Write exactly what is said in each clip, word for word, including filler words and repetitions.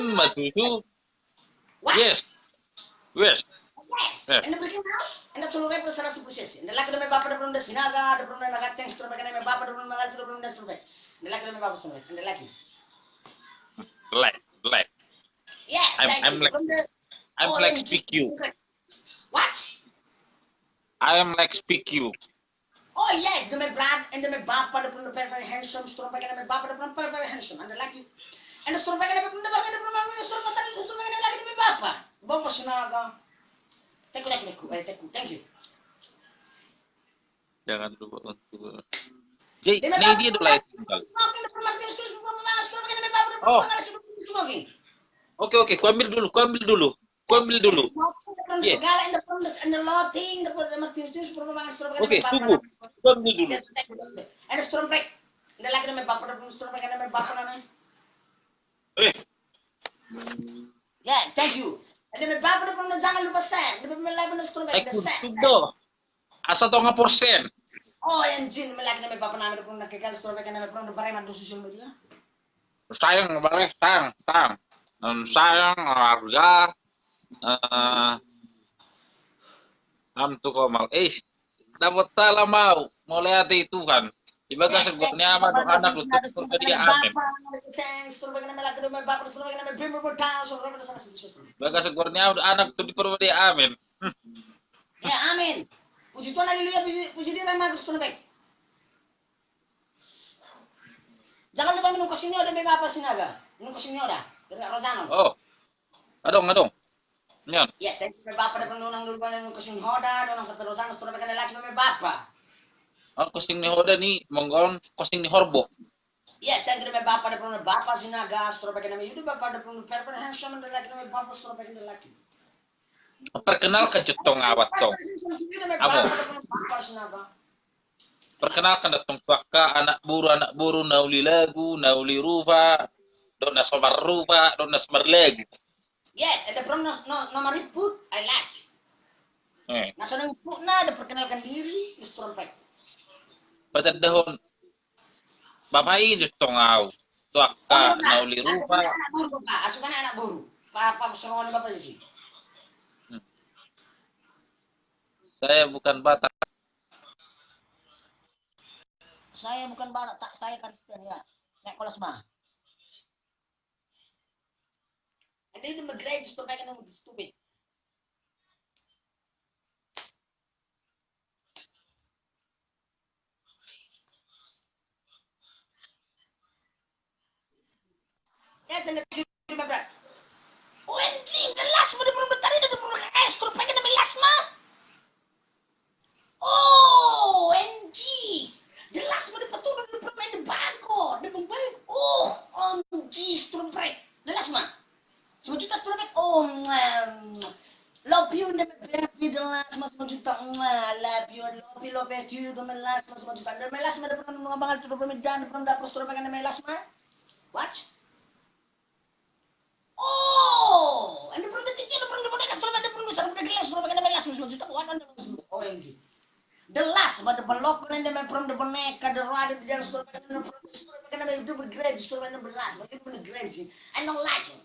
Ima tutu. What? Yes. Yes. Yes. Enda breaking news, enda solo rap sala suku sesi. Enda laki dame bapa da pernah da Sinaga, da pernah naga thanks to bapa dame bapa, da pernah magal to, da pernah da survey. Enda laki dame bapa survey, enda laki. Like, like. Yes, I'm, thank I'm you. Like, from the I'm like O M G. Speak you. What? I am like speak you. Oh yes, dame brat, enda dame bapa da pernah very, very handsome, strong back, enda dame bapa da pernah very, very handsome, enda laki. Enda strong back, enda dame bapa, enda dame bapa, enda strong back, enda laki dame bapa. Bapa Sinaga. Thank you, thank you, thank you. Eh, thank you, thank you. Jangan lupa untuk jadi, ini dia dulu ya. Oh. Oke, oke, ku ambil dulu, ku ambil dulu. Ku ambil dulu. Yes. Oke, tunggu. Ku ambil dulu. Eh. Yes, thank you. Jangan lupa share. Thank you. Asa tonga porsen. Oh, anjing, melaki nami bapa nami da pernah gagal, setelah mereka nami pernah da pareman do social media. Sayang, bare, sayang, sayang. Em, sayang, harga. Eh, am tu komal. Eh, dapat salam au. Mauliate Tuhan. Di bagasan goar ni Ama dohot Anak dohot Tondi Porbadia. Amin. Bagasan goar ni Ama dohot Anak dohot Tondi Porbadia. Amin. Hmm. Ya, amin. Puji Tuhan, haleluya, puji, puji Tuhan, Magus Tuhan baik. Jangan lupa minum kosin ni Hoda, be bapa Sinaga. Minum kosin ni Hoda. Dari Rozanon. Oh. Adong, adong. Nian. Yes, thank you, be bapa, da pernah nang dulu minum kosin ni Hoda, donang sampe Rozanon, setelah mereka laki, be bapa. Oh, kosin ni Hoda ni, monggon kosin ni Horbo. Yes, thank you, be bapa, da pernah bapa Sinaga, setelah mereka nami Yuda, bapa, da pernah perper handsome, da laki, be bapa, setelah mereka laki. Perkenalkan jo tong, awat tong. Amo. Perkenalkan da tong tu angka anak boru, anak boru na uli lagu, na uli rupa, dohot na so marrupa, dohot na so marlagu. Yes, ada from no, no, no mariput, I like. Eh. Na so nang iputna, da perkenalkan diri, strong fight. Patandahon Bapa i jo tong au. Tu angka na uli rupa. Asupan anak boru, Bapa. Asupan anak boru. Bapa, songon bapa di sini. Hmm. Saya bukan Batak. Saya bukan Batak, saya Kristen, ya. Nek kolas ma. And then the grades to make them stupid. Yes, and the, O M G, the last mother from the tadi, the from the S, to the pagan, the last ma. O M G, the last mother patu, the from the bago, the bumbarik. Oh, O M G, strong break. The last ma. Sima juta strong break. Oh, mm, love you, the baby, the last ma, sima juta. Mm, I love you, I love you, love you, the last ma, sima juta. The last ma, the from the bangal to the from the dan, the from the strong break, the last ma. What? Oh, and the from the ticket, the from the boneka, the from the, the from the, the from the, the from the, the from the, O M G. The last, but the balok, and the from the boneka, the rod, the from the, the from the, the grades, the from the last, but the grades. I don't like it.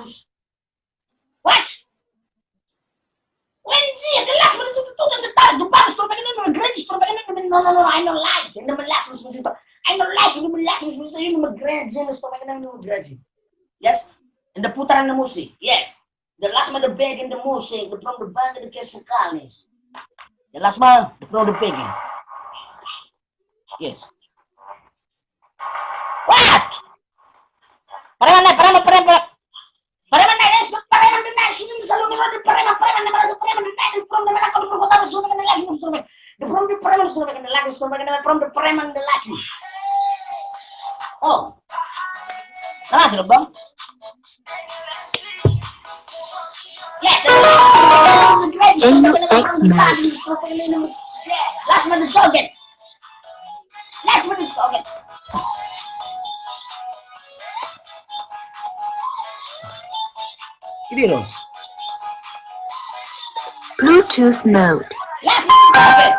bagus. What? Anjing, jelas bener tuh, tuh, tuh, tuh, tuh, bagus, tuh, bagus, tuh, bagus, tuh, bagus, no, no, no, I don't like, I don't like, I don't like, I don't like, I don't like. Yes. And the putaran the music. Yes. The last man the bag in the music, the from the bag in the case kalis. The last man, the from the bag in. Yes. What? Pareman, pareman, pareman, pareman. Pareman, nice, pareman, the nice, ini selalu melodi pareman, pareman, the nice, pareman, the nice, from the melaka, from the kota, from the lagi, from the, the from the pareman, from the lagi, from the, from the pareman, the lagi. Oh. Nah, sudah, Bang. Yes. N X Max. Last minute target. Last minute target. Ini loh. Bluetooth mode. Last minute target.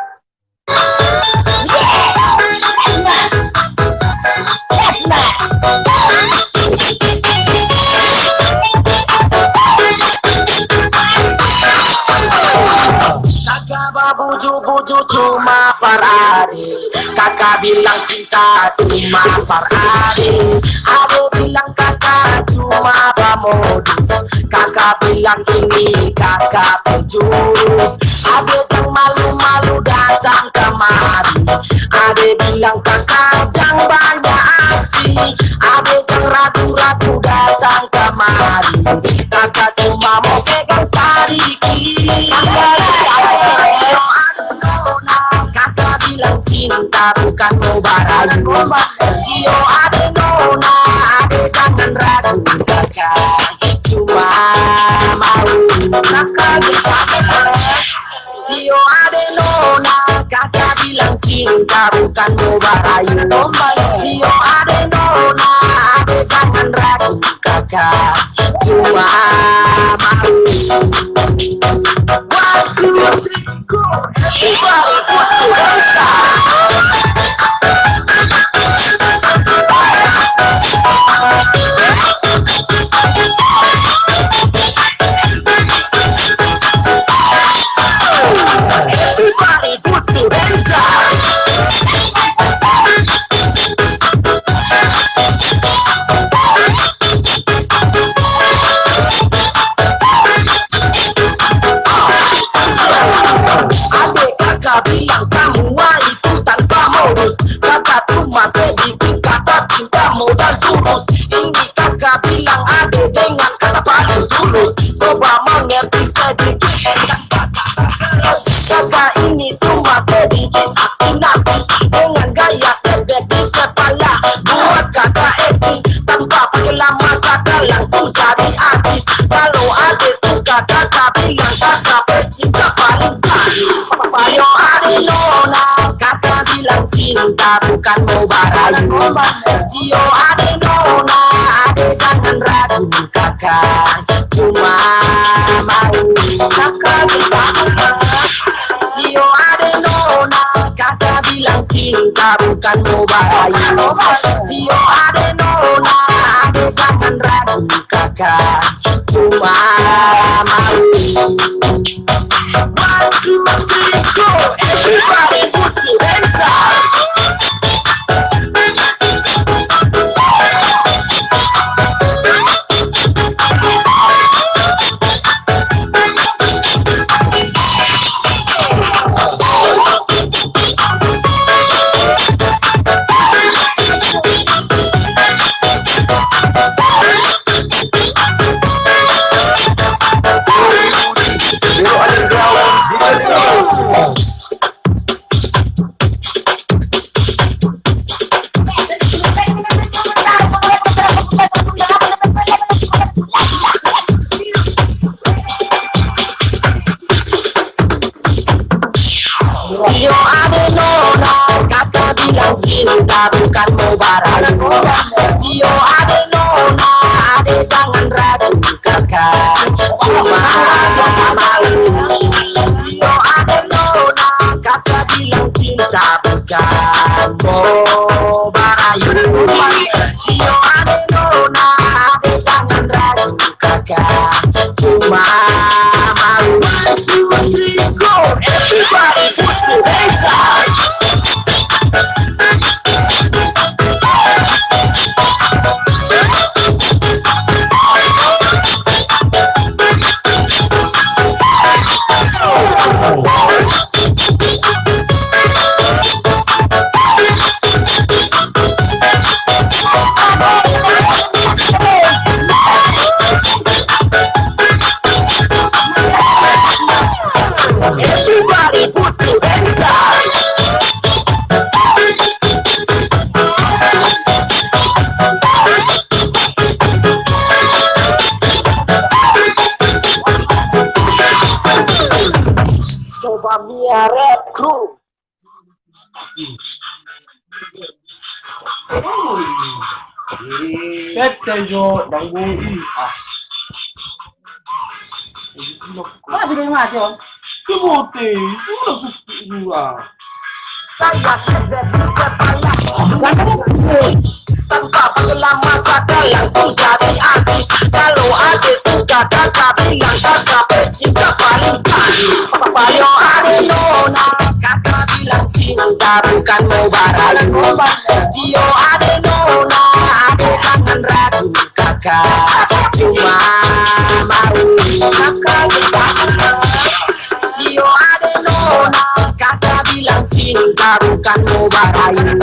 Kaka babuju-buju cuma parade, kaka bilang cinta cuma parade, ade bilang kaka cuma pamodus. Kaka bilang ini kaka pejurus. Ade jang malu-malu datang kemari. Ade bilang kaka jang banyak aksi. Ade jang ragu-ragu datang kemari. Kaka cuma mau pegang tali kiri. Kaka bilang cinta bukan mau barayu. Sio ade nona, ade jangan ragu kaka. Cuma mau kaka. Sio ade nona, kaka bilang cinta bukan mau barayu. Sio ade nona, ade jangan ragu kaka. Cuma mau. Waktu Ade kaka bilang kamu itu tanpa modus. Kaka cuma sedikit kata cinta modal tulus. Ini kaka bilang ade dengan kata paling tulus. Coba mengerti sedikit. Kaka ini cuma sedikit aksi nabi dengan gaya kebet di kepala. Buat kata etik tanpa pakai lama kata langsung jadi artis. Kalau ade tuh kata tapi yang kata pecinta paling tadi. Sio ade nona, kaka bilang cinta bukan mau barayu. Sio ade nona, ade jangan ragu kaka. Cuma mau kaka bilang. Sio ade nona, kaka bilang cinta bukan mau barayu. Sio ade nona, ade jangan ragu kaka. Cuma mau. One, two, three, go. Everybody put your hands up. Tio ade nona, ade jangan ragu kakak. Cuma mau. Tio ade nona, kakak bilang cinta bukan mau barayu. Tio ade nona, ade jangan ragu kakak. Cuma mau. One, two, three, go. Everybody put your hands up. Everybody put your hands up. Coba Mia Rap Crew. Tete jo danggu i ah. Masih dari mati, Om. Kebote, sudah sudah. Tanpa berlama kata langsung jadi artis. Kalau ada tuh kata bilang kata cinta paling tadi. Payo ade nona, kakak bilang cinta bukan mau barayu. Tio ade nona, ade jangan ragu kakak. Cuma mau kakak. Tio ade nona, kakak bilang cinta bukan mau barayu.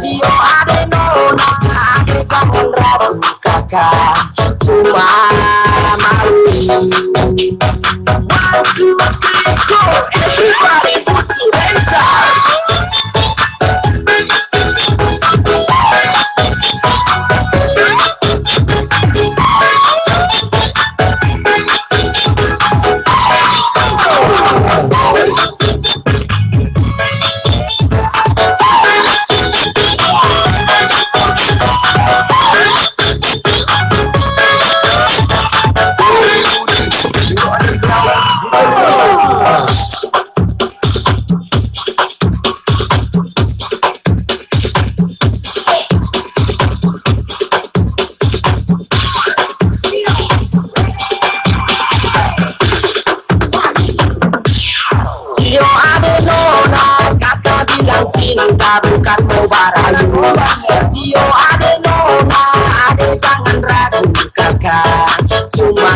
Tio ade nona, ade jangan ragu kakak. Cuma mau. One, two, three, go. Everybody put your hands up. Tio ade nona, kakak bilang cinta bukan mau barayu. Tio ade nona, ade jangan ragu kakak. Cuma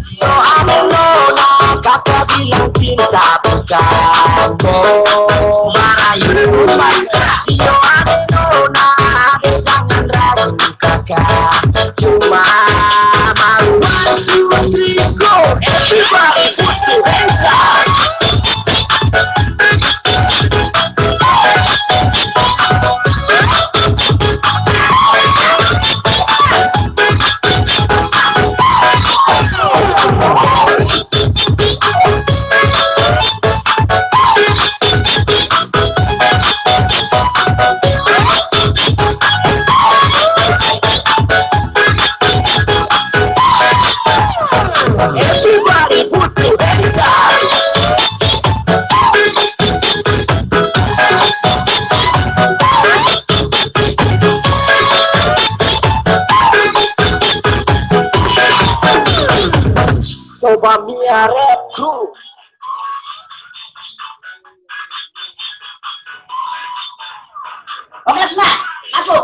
Tio ade nona, kakak bilang cinta bukan mau barayu. Tio ade nona, ade jangan ragu kakak. Cuma mau. One, two, three, go. Everybody put your hands up. Everybody put your hands up. Coba Mia Rap Crew. Oke, semua, masuk.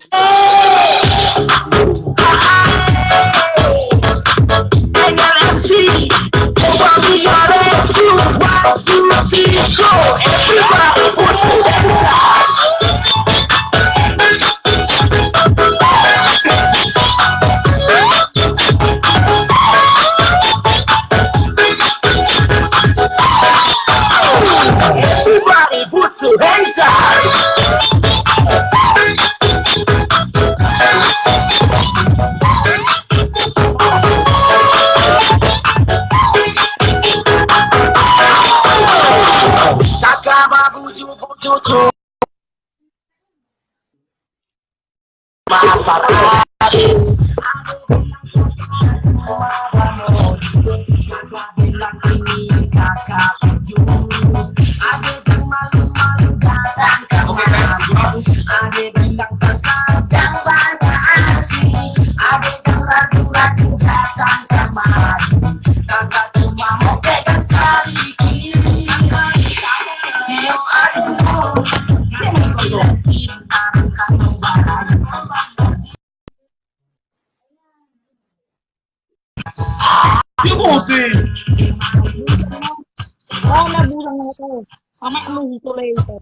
Everybody put your hands up. Timothy. Oh, na burang na to. Sama lu itu le itu.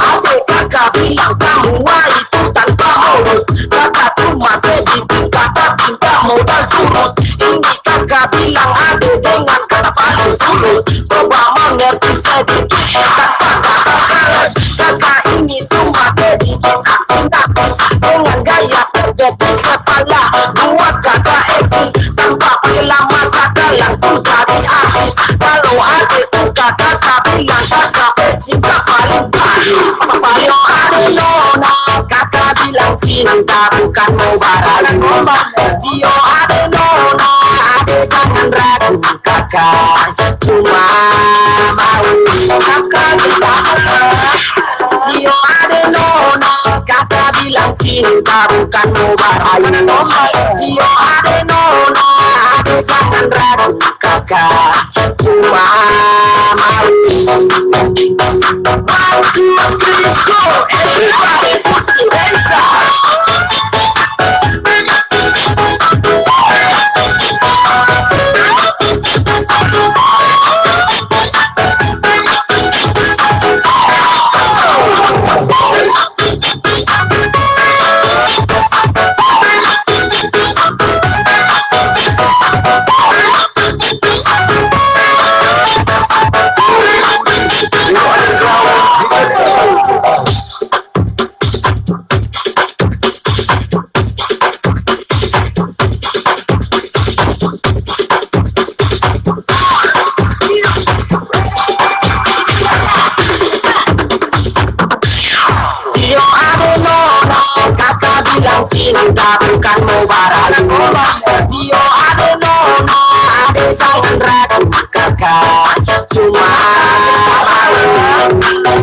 Ade kakak bilang kamu wah itu tanpa mulut. Kakak cuma sedikit kata cinta modal surut. Ini kakak bilang ade dengan kata paling sulut. Coba mengerti sedikit kata-kata halus. Kakak ini cuma sedikit cinta dengan gaya kerja di kepala. Buat kata eki tanpa pakai lama kata langsung jadi artis. Kalau ade tuh kata sabi yang kata cinta paling baik. Sio ade nona kata bilang cinta bukan mau barang. Sio ade nona, ade jangan ragu kakak. Cuma mau kakak minta. Sio ade nona kata bilang cinta bukan mau barang. Sio ade nona, ade jangan ragu kakak. Cuma mau. One, two, three, go. Everybody put your hands up. Sio ade nona, kakak bilang cinta bukan mau barang. Sio ade nona, ade jangan ragu kakak. Cuma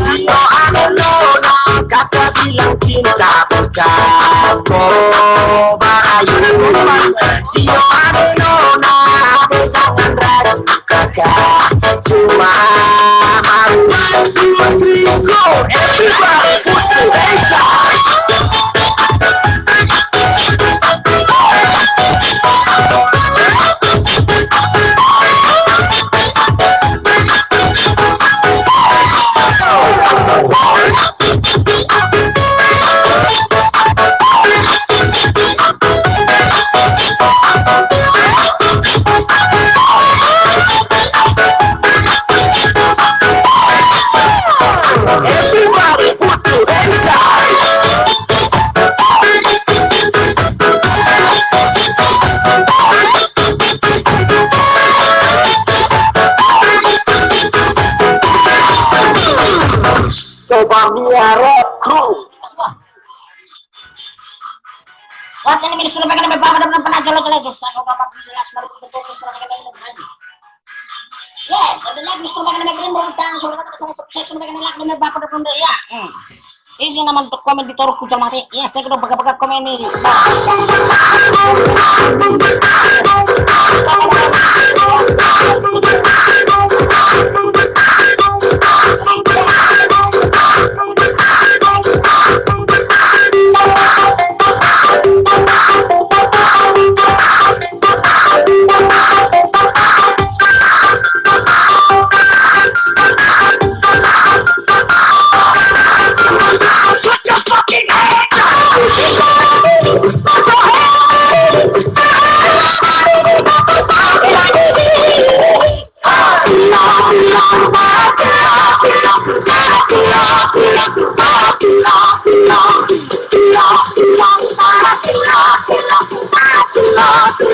sio ade nona, kakak bilang cinta bukan mau barang. Sio ade nona, ade jangan ragu kakak. Cuma mau. One, two, three, go. Everybody put your hands up. Everybody put your hands up. Coba miaro kru. Wah, ini minus dua, pengen nambah berapa, dan pernah jolo-jolo itu. Saya coba pakai jelas, baru betul, terus terus, terus, terus. Yes, ada lagi minus dua, pengen nambah berapa, dan sudah sukses, sudah pengen lagi nambah berapa, dan ya. Hmm. Isi nama untuk komen di toruk kucamati. Yes, saya udah pegang-pegang komen ini.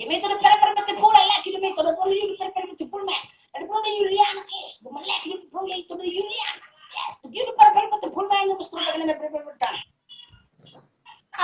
Dia metode pala pala mate bola lagi, dia metode bola, dia pala pala mate bola, man. Ada bola Juliana, yes, dia lagi dia bola itu dia Juliana, yes, dia pala pala mate bola, man, dia mesti pala pala mate bola.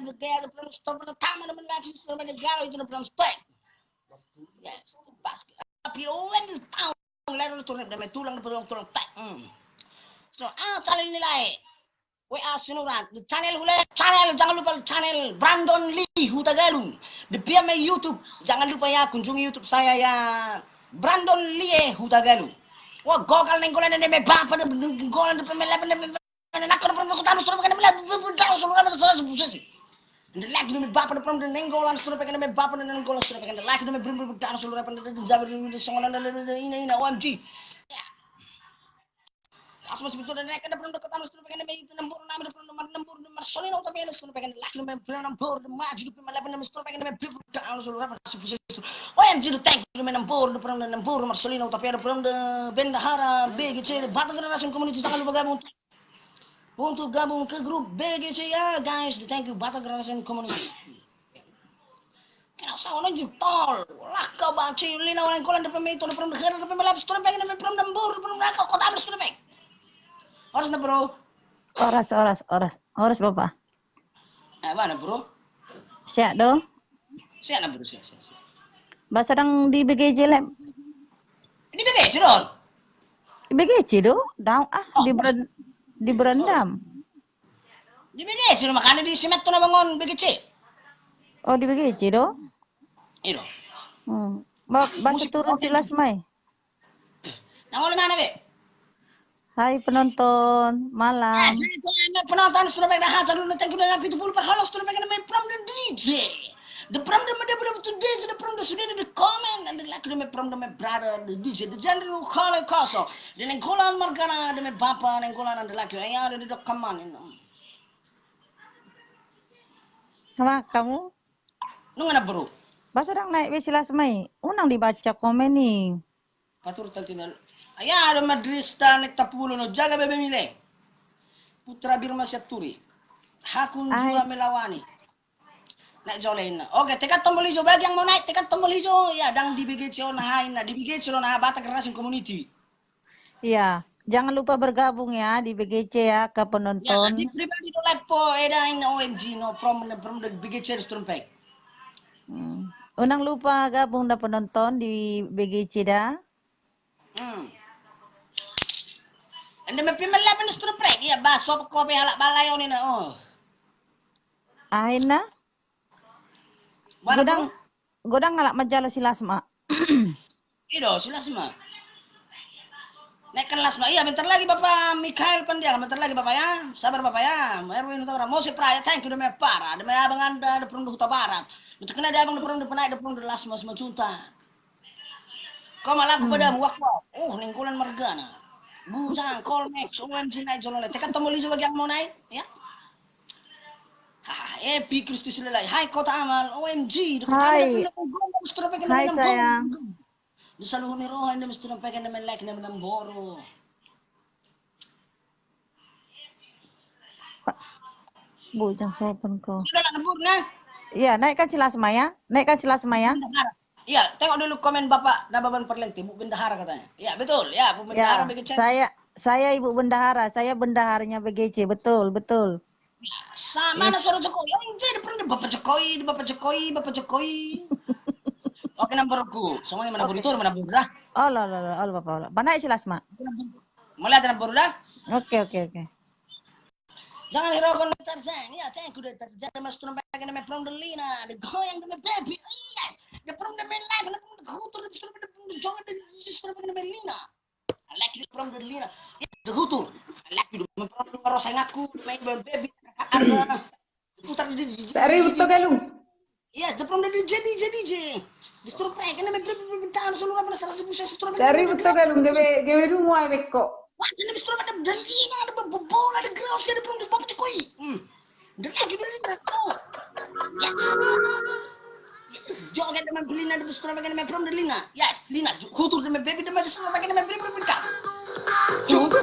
Live, gaya, ada program store, pada tamu, ada men live, store, pada galau, itu ada program store. Yes, pas. Tapi lo, when this town, lalu turun, ada men tulang, ada program tulang, tak. Hmm. So, ah, channel ni lae. W A sinurat, di channel hule, channel, jangan lupa channel Brandon Lee Hutagalung. Di pia me YouTube, jangan lupa ya kunjungi YouTube saya ya. Brandon Lee Hutagalung. Wah, gokal nainggolan na me bapa, nainggolan na me lapa, na me, na me nangkok, na me kota, na me suru, na me lapa, na me daro, suru, na me suru, suru, suru. Nda lagi na me bapa, na me nainggolan, suru, na me bapa, na nainggolan, suru, na lagi na me brim, brim, daro, suru, na me jabar, na me songon, na, na, na, ina, ina, O M G. Ya. Asma sebetulna na kan na pernah dekat sama suru, pengen na me itu nambur, na me pernah nomor nambur, nomor soli, na utamanya suru, pengen lagi na me pernah nambur, na maju, na me lapa, na me suru, pengen na me brim, brim, daro, suru, na me suru, suru. O M G, thank you, na me nambur, na pernah nambur, nomor soli, na utamanya pernah bendahara B G C Batak Generation Community, jangan lupa gabung. Untuk gabung ke grup B G C ya, guys, di thank you Batak Generation Community. Kena usaha ono jitol. Lah kau baci lina orang kolan depan meto, depan negara, depan melapis, depan pengen, depan depan bur, depan neraka, kota harus depan. Horas na, Bro. Horas, horas, horas. Horas, Bapa. Eh, mana, Bro? Sehat do? Sehat na, Bro, sehat, sehat, sehat. Bapa sedang di B G C, Lem? Di B G C do? Di B G C do? Dau, ah, oh, di Beran-, di Berendam. Di B G C do, makanya di Simet tu na bangun B G C. Oh, di B G C do? Iyo do. Hmm. Ba-, bapa turun silas mai. Nang olo mana be? Hai penonton, malam. Eh, jadi, eh, penonton sudah baik dah, hajar lu thank you dah pitu puluh per holos sudah baik dah, from the D J. The from the, the, the, the D J, the from the sudah the comment, and the like, the from the my brother, the D J, the general Kale Koso, the nainggolan margana, the my bapa, nainggolan, and the like, ya, the, the comment, you know. Sama kamu? Nunga na, Bro. Bapa sedang naik be silas mai, unang dibaca komen ni. Patur tantina. Ai adong ma Drista Netta Pulo, no jaga bebemi le. Putra Birma Sianturi. Hakun jua melawani. Naik jole inna. Oke, tekan tombol hijau bagi yang mau naik, tekan tombol hijau. Ya, dang di B G C on aha inna, di B G C on aha, Batak Generation Community. Iya, jangan lupa bergabung ya di B G C ya, ke penonton. Ya, di pribadi do live po, eda inna O M G, no, from, from the B G C Restaurant Pack. Hmm. Unang lupa gabung da penonton di B G C da. Hmm. Ende me pe mella pe nustur prek, ia baso pe kopi halak balai on ina, oh. Aina. Godang, godang halak manjalo si Lasma. Ido, si Lasma. Naikkan Lasma. Iya, bentar lagi Bapak Mikael Pandiang, bentar lagi Bapak ya. Sabar Bapak ya. Erwin Utara, Mose Praya, thank you, dame para, dame abang anda, de perlu Huta Barat. Untuk kena ada abang de perlu penai, de perlu Lasma Simanjuntak. Kau malah aku padamu, wak, wak. Oh, ninggolan margana. Bujang, Kolmex, O M G, naik jolole. Tekan tombol ijo bagian mau naik, ya. Haha, Epi Kristus lelai. Hai Kota Amal, O M G. Hai. Hai, sayang. Di saluhut ni roha, inda mesti nampaikan nama like, nama namboro. Bujang sopan kau. Iya, naikkan si Lasma ya. Naikkan si Lasma ya. Iya, tengok dulu komen Bapak Nababan Parlente, Bu Bendahara katanya. Iya, betul. Ya, Bu Bendahara, B G C. Saya, saya Ibu Bendahara, saya bendaharanya B G C, betul, betul. Sama na suara Jokowi. Oh, inti di perlu Bapak Jokowi, Bapak Jokowi, Bapak Jokowi. Oke, nambor ku. Semua ini mana buru tur, mana buru dah. Oh, lo, lo, lo, lo, Bapak, lo. Mana isi Lasma? Mulai ada nambor dah. Oke, oke, oke. Jangan hiraukan Tarjan. Ya, thank you Tarjan. Mas turun pakai nama from the Lina. The goyang the baby. Yes. The from the main life. The from the culture. The from the joget. The from the Lina. I like you from the Lina. Iya, the culture. I like you from the Rosa ngaku. Main baby. Ada. Putar di. Sari betul galung. Yes, the from the D J, D J, D J. Distro prek, kan nama beri beri beri dan selalu apa salah sebut saya distro prek. Sari betul galung, gabe gabe dulu mau beko. Wah, ini distro prek dari ini ada bola ada ground saya the from the Bapak Jokowi. Hmm. Dari lagi dari ini. Oh. Yes. Joget nama Lina, the distro prek nama from the Lina. Yes, Lina. Kutur nama baby nama distro prek nama beri beri dan. Kutur.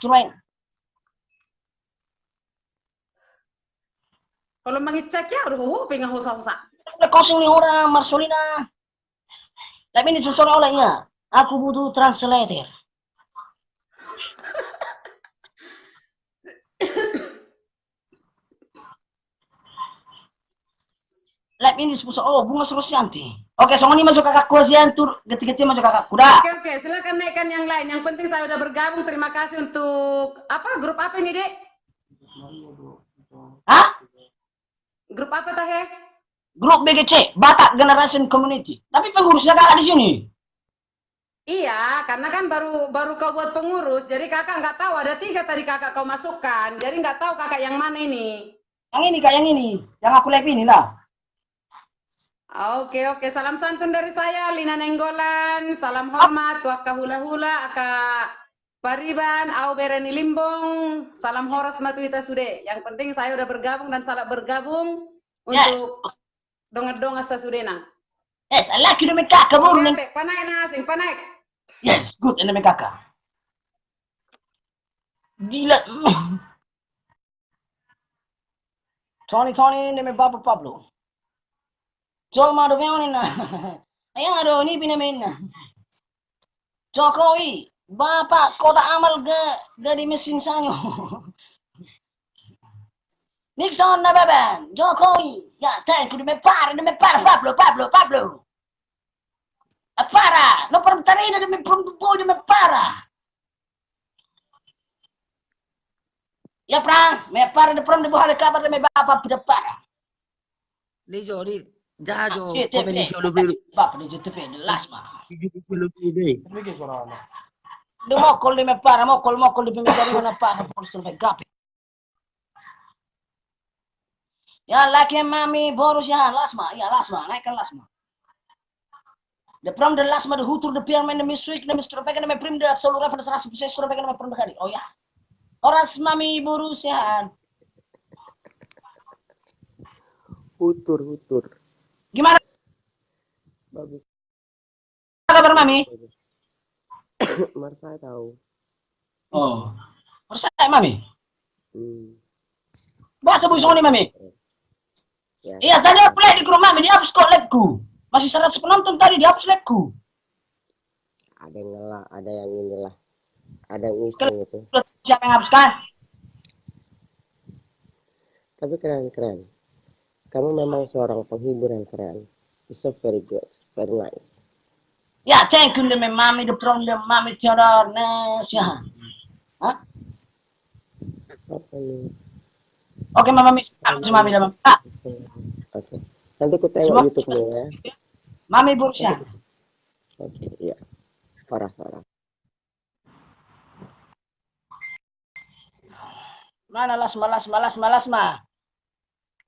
tu lain. Kalau mangecek ya udah ho pe nga hosa-hosa. Kosong ni hura marsolina. Live ini sponsor oleh ya. Aku butuh translator. Live ini sponsor, oh, Bunga Rosyanti. Oke, songon i ma jo kakakku, sian tur, ganti-ganti ma jo kakakku, dah. Oke, oke, silakan naikkan yang lain. Yang penting saya udah bergabung. Terima kasih untuk, apa, grup apa ini, Dek? Hah? Grup apa, Tahe? Grup B G C, Batak Generation Community. Tapi pengurusnya kakak di sini. Iya, karena kan baru, baru kau buat pengurus, jadi kakak nggak tahu, ada tiga tadi kakak kau masukkan, jadi nggak tahu kakak yang mana ini. Yang ini, Kak, yang ini, yang aku live inilah. Oke, oke, salam santun dari saya, Lina Nainggolan, salam hormat tu angka hulahula, angka pariban, au bere ni Limbong, salam horas ma tu hita sude. Yang penting saya udah bergabung dan selamat bergabung untuk dongan-dongan sasudena. Yes, laki demi kakak, mau. Panaik na asing, panaik. Yes, good, demi kakak. Gila. Tony, Tony, demi Bapak Pablo. Jolma do meon ninna. Ai aha do nipi na meon ninna. Jokowi, Bapak Kotak Amal ga, ga di mesin sanyo. Nixon Nababan, Jokowi, ya, thank you, deme pare, deme pare, Pablo, Pablo, Pablo. Apara, no problem tarida, deme problem, deme pare. Ya, Prang, me pare, de problem, de boha, de kabar, deme bapa, de pare. Lejo di jaha jo komen di solo bebe. Bapa di J T P, de las ma. Di solo bebe. De mokol di me pare, mokol, mokol di pemikir mana pare, polster pe gape. Ya, laki mami boru sian las ma, ya las ma, naikkan las ma. De problem de las ma, de hutur de piar main de misuik, de mistur pekan de me prim de absolut reference ras bisa sur pekan de me prim de kari. Oh ya. Horas mami boru sian. Hutur, hutur. Gimana? Bagus. Apa kabar mami? Marsae tau. Oh. Marsae mami. Hmm. Bah, tebus songon i mami. Ya. Iya, tadi aku live di grup mami, dihapus kok liveku. Masih seratus penonton tadi, dihapus liveku. Ada yang ngela, ada yang inilah. Ada yang iseng itu. Siapa yang hapuskan? Tapi keren, keren. Kamu memang seorang penghibur yang keren. It's so very good, very nice. Ya, thank you, deme mami, de problem, mami Theodor, ne, siapa? Hah? Apa nih? Oke, mami, mami, mami, mami. Ah. Oke. Nanti ku tengok YouTube-mu ya. Mami boru sian. Oke, iya. Parah, parah. Mana las ma, las ma, las ma, las ma.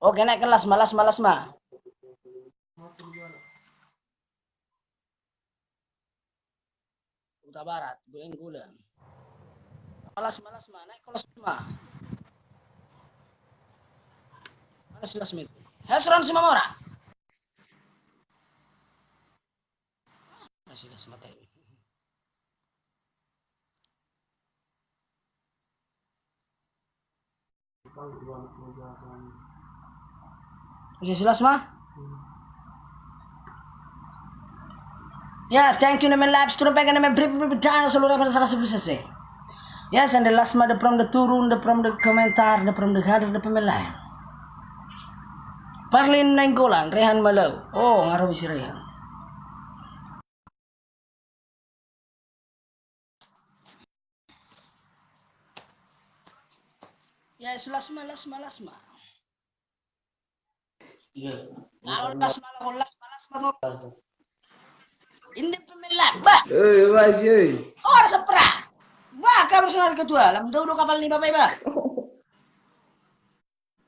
Oke, naikkan las ma, las ma, las ma. Huta Barat, Nainggolan. Las ma, las ma, naik ko las ma. Mana si las ma itu? Hesron Simamora. Mana si las ma tadi? Oke, jelas ma? Yes, thank you, nemen live stream, pengen nemen brief, brief, dan seluruh referensi rasa bisa sih. Yes, and the last ma, de problem de turun, de problem de komentar, de problem de hadir, de problem lain. Parlin Nainggolan, Rehan Malau. Oh, ngarau si Rehan. Ya, las ma, las ma, las ma. Iya. Lalu las ma, lalu las ma, las ma, tuh. Ini pemilih, bah. Eh, Mas, eh. Oh, ada sepera. Bah, kamu senar ketua, lam tahu do kapal ni bapak, bah.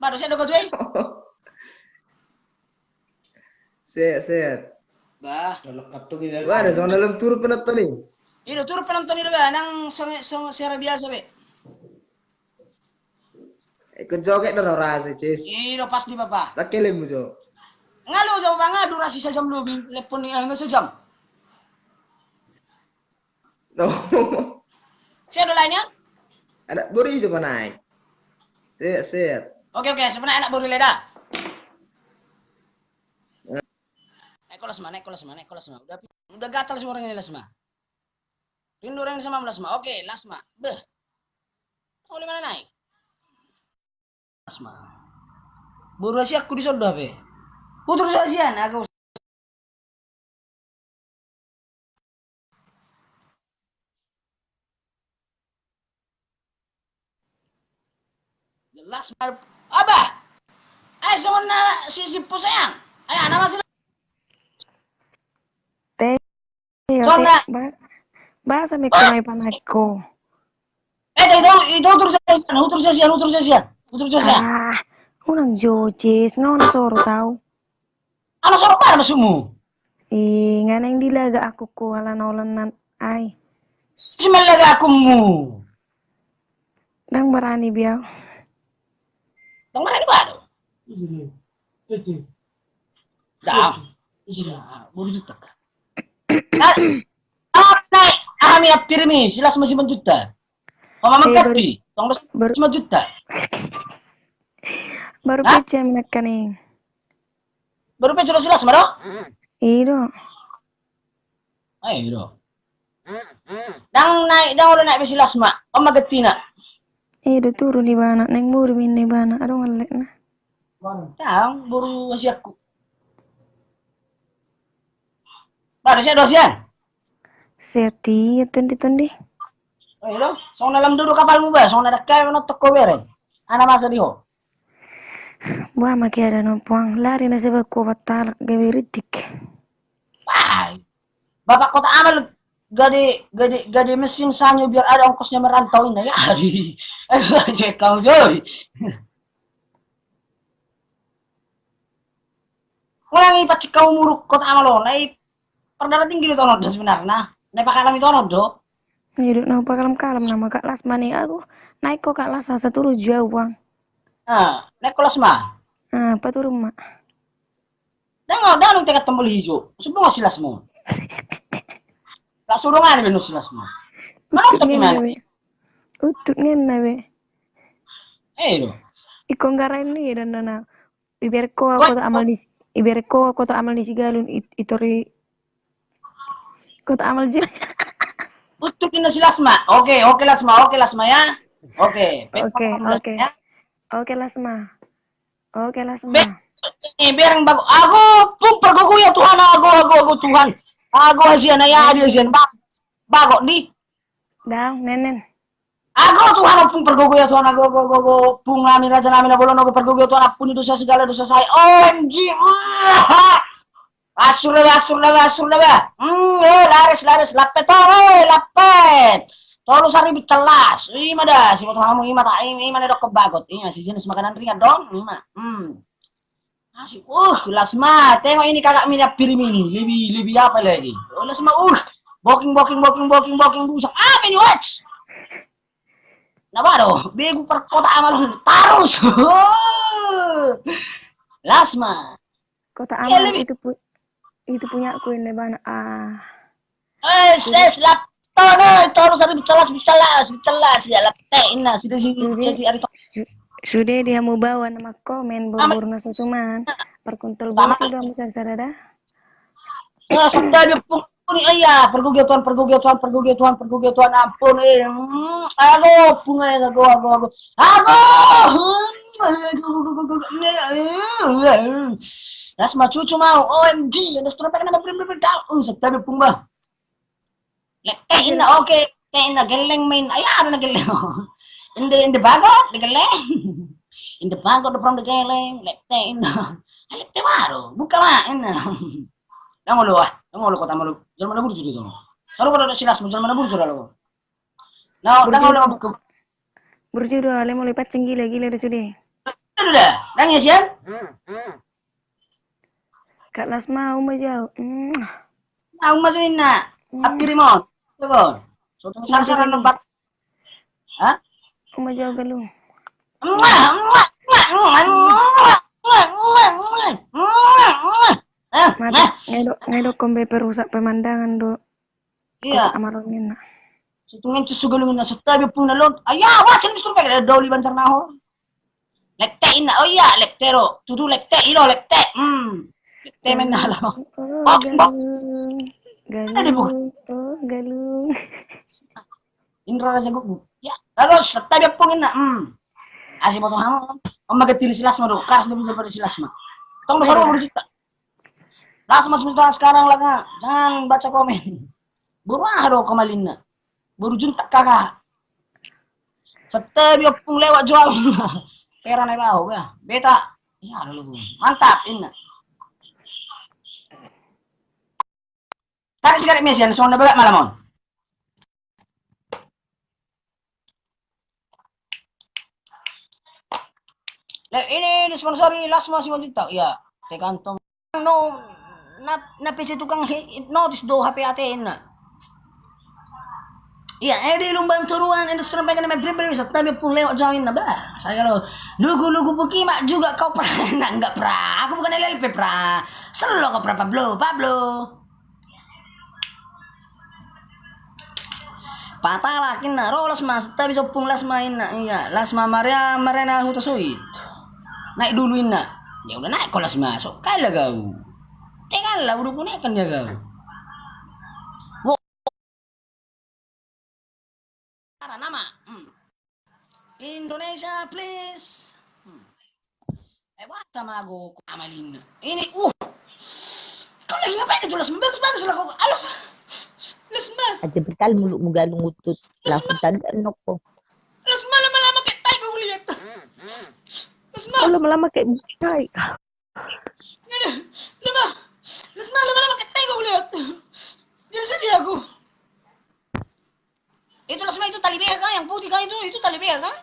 Baru saya do ketua, eh. Sehat, sehat. Bah. Wah, ada sono dalam turu penonton ni. Ini turu penonton ni, bah, nang songe, songe siara biasa, be. Ikut joget do rasa, Cis. Iyo, pas di bapa. Tak kelem jo. Ngalo jo, bang, adu rasi sejam lebih, lepon ni, eh, sejam. No. Sehat do lainnya? Anak boru jo panaik. Sehat, sehat. Oke, oke, sebenarnya anak boru leda. Naik ko las ma, naik ko las ma, naik ko las ma. Udah. Udah gatal semua orang ini, Lasma. Rindu orang ini sama Lasma. Oke, Lasma. Beh. Kau di mana naik? Lasma. Boru hasianku di son do hape. Putus hasian aku. Jelas mar-, abah. Eh, songon na si, si pusean. Eh, anak masih. Te, iyo, Songon te, na- ba-, bahasa meko mai panakko. Eh, itu, itu, utur sesian, utur sesian, utur sesian, utur sesian. Ah, unang jojes, nga unang soro tau. Ala soro pada masumu. Ih, nga naeng dilaga aku ko ala na olanna ai. Si malaga akumu. Ndang barani be au. Ndang barani be au. Ndang. Boru juta. Ah, ah, naik. Ah, mi apir mi, si Lasma si manjuta. Mama mangkapi, tong dos baru, lima juta. Baru pecah minakka ning. Baru pe jolo si Lasma do? Ido. Ai ido. Ndang naik, ndang olo naik be si Lasma. Oma gantina. Ido turun ibana, naeng boru minna ibana, adong allekna. Ndang boru hasianku. Baru sian do sian. Setia tondi-tondi. Ai ido, songon na lam dudu kapalmu ba, songon na dakka manotok ko bere. Ana mata di ho. Buah ma keadaan on puang, lari na sebab ku obat talak gabe ritik. Wah, bapak kota amal gade, gade, gade mesin sanyo biar ada ongkosnya merantau ini ya. Aduh, aduh, cek kau coy. Mulai pancing kau muruk kota amal on, lai pardara tinggi do tono do sebenarna. Nai pakalami tono do. Hidup nau pakalam-kalam nama Kak Lasma ni aku. Naik ko Kak Las asa turu jauh bang. Ah, naik ko Lasma. Ah, apa turun mak? Dang, dang, dang tekat tombol hijau. Sebelum masih Lasma. Tak suruh ngani benar si Lasma. Mana tapi mana? Utuk ngenna be. Eh lo. Iko nggarai ni dan nana. Iberko kota amal di, iberko kota amal di Sigalun, i tori kota amal di. Utuk inna si Lasma. Oke, oke Lasma, oke Lasma ya. Oke. Oke, oke. Oke Lasma. Oke Lasma. Bereng bago. Ago pung pergogo ya Tuhan, ago, ago, ago Tuhan. Ago hasian ya, hasian bago ni. Dang, nenen. Ago Tuhan, ampun pergogo ya Tuhan, ago, ago, ago, ago, ampun nami raja nami na bolon, ago pergogo ya Tuhan, ampuni dosa segala dosa saya. O M G. Asur da ba, asur da ba, asur da ba. Hmm, eh, laris, laris, lapet, oh, eh, lapet. Tolu sari bicallas. Ima da, si boto hamu ima ta, ima, ima na dokon bagot. Ima si jenis makanan ringan dong, ima. Hmm. Asik. Uh, Lasma, tengok ini kakak mina pirim ini. Lebih, lebih apa lagi? Oh, Lasma, uh, boking, boking, boking, boking, boking, busak. Apa ini, watch? Nah, baru, begu per kota amal tarus. Lasma. Kota amal itu pu-, itu punya aku ini bana. Ah. Eh, ses, lap, tone, tolu sari bicallas, bicallas, bicallas, ya, lap, te, inna, sudah si, jadi ari to. Sude dia mau bawa nama komen bobur na susuman. Perkuntol bos sudah besar sadada. Nah, sabda dia pun, oh iya, pergogo ya Tuhan, pergogo ya Tuhan, pergogo ya Tuhan, pergogo ya Tuhan, ampun, eh, hmm, aduh, pung, eh, aduh, aduh, aduh, aduh, hmm, aduh, aduh, aduh, aduh, aduh, aduh, aduh. Lasma cucu mau, O M G, ada sudah pengen nama beri, beri, beri, tahu, hmm, sabda dia pung, bah. Lek, eh, inna, oke, te inna gelleng main. Ai, aha do na gelleng? Inde, inde bagot, de gelleng. Inde bagot do from de gelleng, lek, te inna. Ai, lek, te baru, buka ma, inna. Nang olo, ah, nang olo kota malu. Jolma na burju do. Soro pada do si Lasma, jolma na burju do. Nah, nang olo buka. Burju do, ale mulai pancing gila, gila do sude. Sudah, nang ya, sian? Hmm, hmm. Kak Lasma, uma jau. Mm. Uma jau inna. Mm. Api rimon. Coba. Soto sasar anu bat. Hah? Uma jau belum. Emak, emak, emak, emak, emak. Eh, mati, eh. Ngedo, ngedo kombe perusak pemandangan do. Iya. Kota amal on inna. Situngan si Sugalung inna, setabi pung na lon. Aya, wah, sini mistur pakai doli bancar naho. Lek te inna, oh iya, lek te ro. Tutu lek te, ilo lek te. Hmm. Lek te menna lo. Oh, bos. Galung, oh, Galung. Indro Raja Guguk. Ya, bagus, santabi ompung inna. Hmm. Asi boto hamu. Om maga tiri si Lasma do, karas do bisa pada si Lasma. Tong do saru baru juta. Lasma sebentar sekarang lah, Kak. Jangan baca komen. Boru aha do kemalinna. Boru juntak kakak. Santabi ompung lewat jual. Pera na bahu ya. Beta. Ya, lalu. Mantap inna. Tadi sigaret mesian, songon na bagak malam on. Le, ini disponsori Lasma si Wajunta. Ya, tergantung. No, na, na P C tukang hi-, hipnotis do H P A T na. Iya, eh, di Lumban Toruan, industri pengen nama brand brand bisa, tapi pun lewat jauh ini, bah. Saya lo, lugu-lugu puki mak juga kau pernah, enggak pernah. Aku bukan L L P, pernah. Selo kau pernah, Pablo, Pablo. Patalak inna, ro Lasma, santabi ompung Lasma inna, iya, Lasma Maria, Maria na huta soit. Naik dulu inna. Ya udah naik ko Lasma, sok kalah kau. Tegal lah, udah ku naikkan dia kau. Wo. Cara nama. Hmm. Indonesia, please. Hmm. Eh, wah, sama aku, kamalinna. Ini, uh. Kau lagi ngapain itu, Lasma? Bagus, bagus lah kau. Alas. Lasma. Aja berkali mulutmu Galung Utut. Lasma. Langsung tadi enok kau. Lasma, lama-lama kayak tai kau lihat. Lasma. Kau lama-lama kayak tai kau. Aduh, Lasma. Lasma, lama-lama kayak tai kau lihat. Jadi sedih aku. Itu Lasma, itu tali B H kan? Yang putih kan itu? Itu tali B H kan?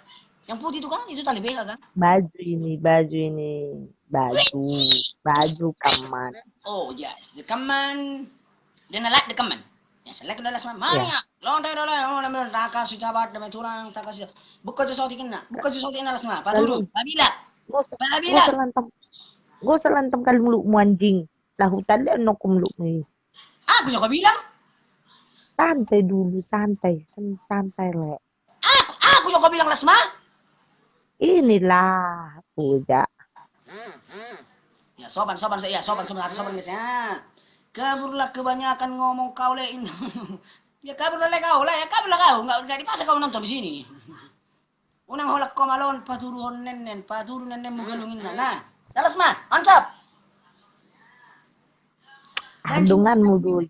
Yang putih itu kan? Itu tali B H kan? Baju ini, baju ini. Baju, baju kaman. Oh, yes. Di kaman. Dia nalak di kaman. Ya, selek udah Lasma. Mana ya? Londe dole, oh, nama taka si jabat, nama curang, taka si. Buka jo sotik inna. Buka jo sotik inna Lasma. Paturu. Pabila. Pabila. Gue selantam kali mulutmu anjing. Lah hutan deh nok mulutmu. Aku juga bilang. Santai dulu, santai. San-, santai, Le. Aku, aku juga bilang, Lasma. Inilah, Puja. Ya, sopan, sopan, ya, sopan, sopan, sopan, guys, ya. Kaburlah kebanyakan ngomong kau, Le, in-, ya, kaburlah, Le, kau, Le, ya, kaburlah kau. Nggak, nggak dipaksa kau nonton di sini. Unang holan ho malon, paturuhon nennen, paturu nennenmu Galung inna. Nah, talas ma, mantap. Andunganmu dulu.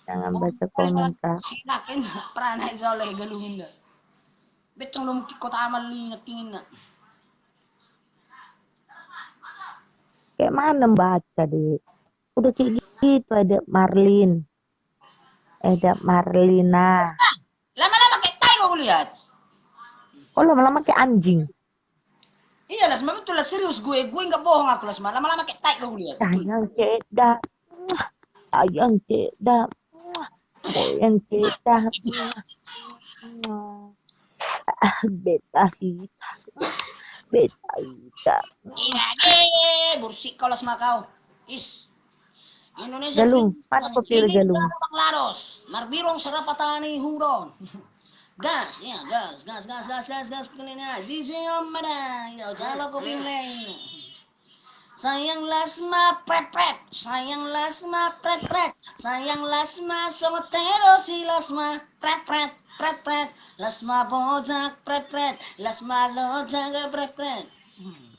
Jangan baca komentar. Silakan, pernah naik joleh Galung inna. Becang lo mungkin kota amal ni naking inna. Kayak mana baca, Dek? Udah kayak gitu ada Marlin. Ada Marlina. Lama-lama kayak tai kau kulihat. Oh, lama-lama kayak anjing. Iya, Las, memang betul lah, serius gue. Gue nggak bohong aku, Las, ma. Lama-lama kayak tai kau kulihat. Betul. Sayang cedak. Sayang cedak. Sayang cedak. Ah, beta hita. Beta hita. Iya, eh, bursik kau, Las, ma, kau. Is. Indonesia Galung, please. Mana kau pilih Galung? Bang Laros, marbirong sarapatani hudon. Gas, ya, gas, gas, gas, gas, gas, gas, kena D J Om ada. Ya, jalo kau pilih. Sayang Las ma pret pret, sayang Las ma pret pret, sayang Las ma songot tero si Las ma pret pret, pret pret, Las ma bojak pret pret, Las ma lojak pret pret. Hmm.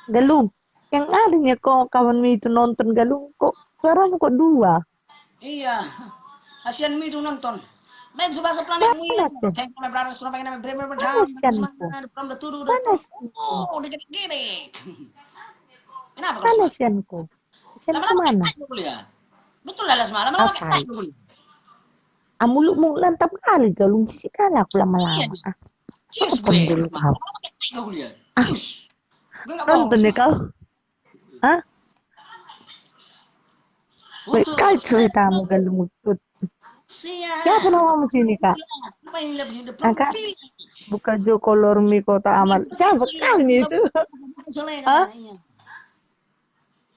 Galung, yang adanya kau kawan mi itu nonton Galung, kok suaramu kok dua? Iya. Kasihan mi itu nonton. Main coba seplanet mi. Thank you, my brothers, from Payakumbuh, Bremen, Payakumbuh, Bremen, from the Turu, the Turu. Oh, udah gede-gede. Kenapa kau? Mana sianku? Sianku mana? Betul lah, Las ma. Lama-lama kayak tai kuliah. Amulukmu lantap kali, Galung, sisi kali aku lama-lama. Iya. Ah. Cius gue. Lama-lama kayak tai kuliah. Ah. Cius. Gue nggak bohong. Nonton deh kau. Hah? Weh, kau ceritamu Galung Utut. Siapa namamu sini, Kak? Angka, buka jo kolor mi kota amal. Siapa kau ini itu? Hah?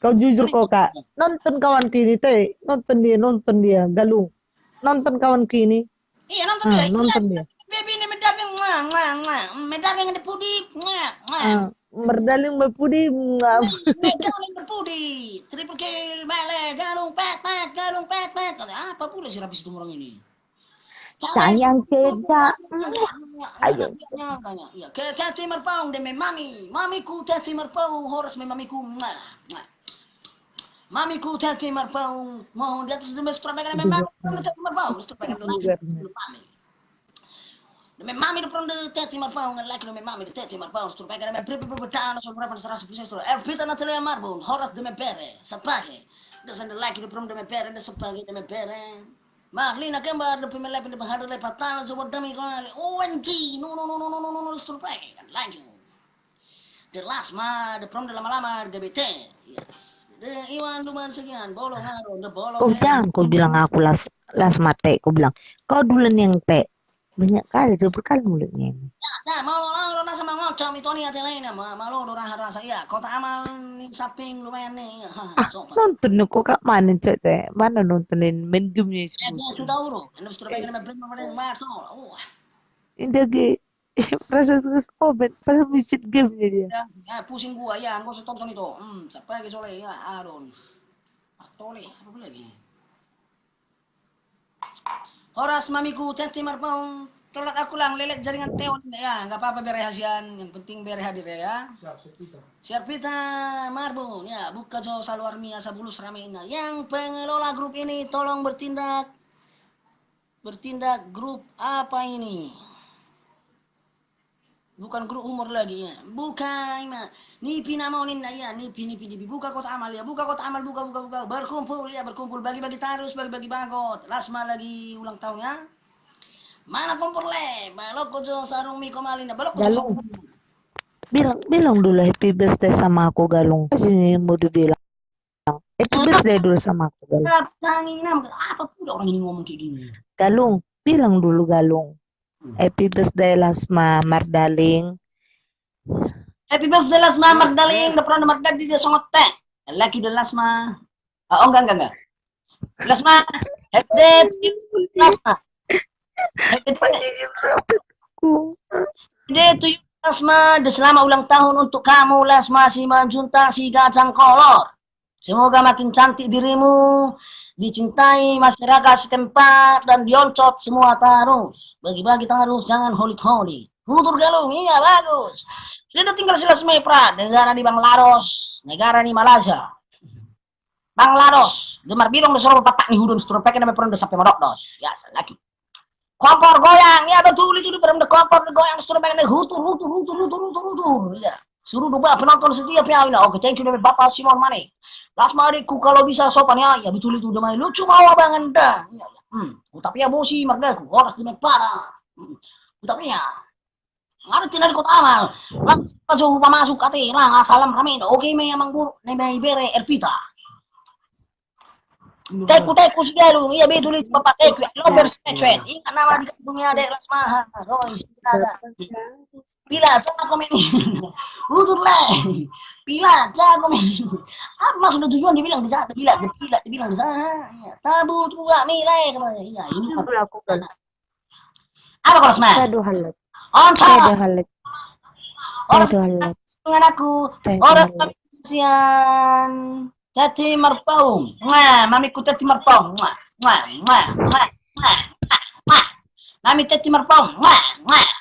Kau jujur kau, Kak. Nonton kawan kini, te. Nonton dia, nonton dia, Galung. Nonton kawan kini. Iya, nonton dia. Nonton dia. Baby ini medar yang, mwah, mwah, mwah. Medar yang ada pudi, mwah, mwah. Mardaling marpudi, ngam. Mardaling marpudi. Triple kill, mele, Galung, pet, pet, Galung, pet, pet. Kata apa pula si Rapi Situmorang ini? Sayang tidak. Ayo. Iya, Teti Marpaung, dia main mami. Mamiku Teti Marpaung, horas main mamiku. Mwah, mwah. Mamiku Teti Marpaung, mohon di atas demi strobek, main mami, Teti Marpaung, strobek, mami. Demi mami do pernah di Teti Marpaung, lagi demi mami di Teti Marpaung, strobek, demi beri, beri, beri, dana, so berapa, seratus persen, so, eh, pita na tele marbun, horas demi bere, sapake. Dasar lagi do pernah demi bere, demi sapake, demi bere. Maklina kembar, demi melepen, demi hadar, lepat tanah, so buat demi kali. O M G, no, no, no, strobek, lagi. De las ma, de prom de lama-lama, de bete. Yes. De Iwan Duman sekian, bolong aro, de bolong. Kau bilang, kau bilang aku las, las mate, kau bilang. Kau dulu yang te. Banyak kali, tuh berkali mulutnya ini. Ya, ya, mau lo, lo, lo, nasa mangocok, itu nih, ate lainnya, ma, ma, lo, do raha rasa, ya, Kota Amal nih, Saping, lumayan nih, ya, ha, ah, sopan. Nonton nih, kok kak mana, cek, teh? Mana nontonin main gamenya itu? Ya, dia sudah urus. Ini sudah baik, nama brand, nama brand, mas, oh, wah. Ini dia, ge. Perasa terus komen, perasa bucin game jadi ya. Ya, ya, pusing gua, ya, gua usah tonton itu. Hmm, siapa lagi Soleh, ya, Aron. Mas Tole, apa lagi? Horas mamiku, Teti Marpaung, tolak aku lang, lelet jaringan teon, ya, nggak apa-apa, bere hasian, yang penting bere hadir ya. Siap, siap kita. Siap kita, Marbun, ya, buka jo saluar mia, sabulus rame ina. Yang pengelola grup ini tolong bertindak. Bertindak grup apa ini? Bukan grup humor lagi ya. Buka ima. Nipi nama ninna ya, nipi, nipi, nipi. Buka Kota Amal ya. Buka Kota Amal, buka, buka, buka. Berkumpul ya, berkumpul. Bagi-bagi tarus, bagi-bagi bagot. Las ma lagi ulang tahun ya. Mana kompor le? Balok ko jo sarung miko malin. Balok ko jo Galung. Sarung. Bilang, bilang dulu happy birthday sama aku, Galung. Sini mau dibilang. Happy birthday dulu sama aku, Galung. Apa pula orang ini ngomong kayak gini? Galung, bilang dulu, Galung. Hmm. Happy birthday, Lasma Mardaling. Happy birthday, Lasma Mardaling. Udah pernah Mardadi dia songot teh. Lagi udah Lasma. Oh, enggak, enggak, enggak. Lasma. Happy birthday, Lasma. Happy birthday. Happy birthday to you, Lasma. Dan selamat ulang tahun untuk kamu, Lasma Simanjuntak Sigajang Kolor. Semoga makin cantik dirimu, dicintai masyarakat setempat, dan dioncop semua tarus. Bagi-bagi tarus, jangan holit-holit. Tutur Galung, iya, bagus. Dia udah tinggal silas mepra, negara di Bangladesh, negara di Malaysia. Bangladesh, dia marbidong do soro patak ni hudon, setrupek na mepra do sampe modok dos. Ya, salah lagi. Kompor goyang, ya betul itu, di berem de kompor de goyang, suruh main de hutur, hutur, hutur. Iya. Suruh dua penonton setia piawina. Oke, thank you dari Bapak Simon Mane. Lasma adikku, kalau bisa sopan ya, ya betul itu, udah main lucu mau abang anda. Iya, iya. Hmm, tapi ya bosi margaku, horas di Mekpara. Hmm, tapi ya, ngarti na di Kota Amal. Langsung masuk, masuk kate, lang, salam rame. Oke, me amang buru, ne me ibere, Erpita. Teku, teku si Galung, iya betul itu Bapak Teku. Lo bersesuai. Ingat nama di kampungnya ada Lasma. Roi, sini ada. Pila, siapa komen ini? Udur le. Pila, siapa komen ini? Apa maksud tujuan dibilang di sana? Pila, pila, dibilang di sana. Iya, tabu tua mi le katanya. Iya, ini kan. Apa kau Lasma? Aduh, halak. Onta. Aduh, halak. Orang dengan aku. Orang sian. Teti Marpaung. Mwah, mamiku Teti Marpaung. Mwah, mwah, mwah, mwah, mwah, mwah. Mami Teti Marpaung. Mwah, mwah.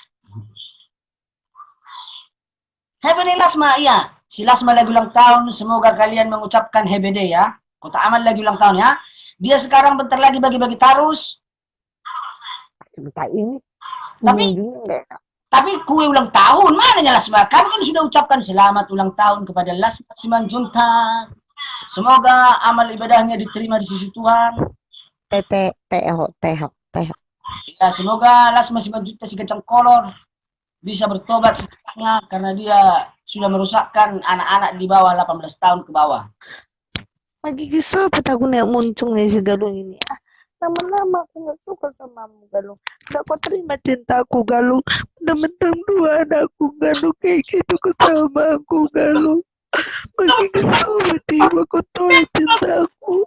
Happy ni Lasma, iya. Si Lasma lagi ulang tahun, semoga kalian mengucapkan happy day ya. Kota Amal lagi ulang tahun ya. Dia sekarang bentar lagi bagi-bagi tarus. Sebentar ini. Tapi, tapi kue ulang tahun, mana ya Lasma? Kami kan sudah ucapkan selamat ulang tahun kepada Lasma Simanjuntak. Semoga amal ibadahnya diterima di sisi Tuhan. Tete, teho, teho, teho. Ya, semoga Lasma Simanjuntak Sigajang Kolor bisa bertobat secepatnya karena dia sudah merusakkan anak-anak di bawah delapan belas tahun ke bawah. Lagi kesel apa tahu nih muncung nih si Galung ini. Ah, lama-lama aku nggak suka sama kamu, Galung. Nggak kau terima cintaku, Galung. Udah mentang dua anakku, Galung, kayak gitu ke sama aku, Galung. Lagi kesel sama dia, kau tolak cintaku.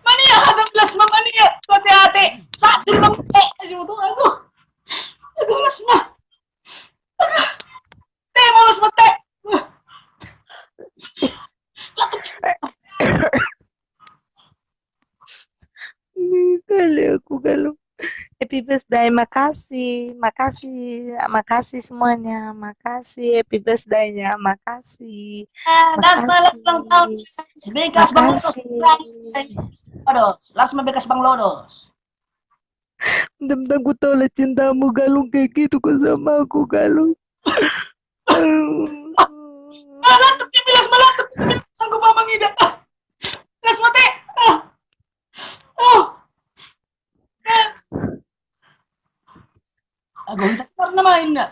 Mania, kata Lasma, mania. Hati-hati. Satu, dua, eh, aduh, aduh. Aduh, Lasma. Happy birthday, makasih, makasih, makasih semuanya, makasih, happy birthday-nya, makasih. Eh, das ma, makasih, ulang tahun. Bekas Bang Lodos. Makasih. Lodos. Las ma bekas Bang Lodos. Udah, udah, ku tahu lah cintamu, Galung, kayak gitu kau sama aku, Galung. Aduh. Ah, lantuk dia bilas, melantuk dia bilas, sanggup apa mengida? Ah. Las mate. Ah. Oh. Agung tak pernah main dah.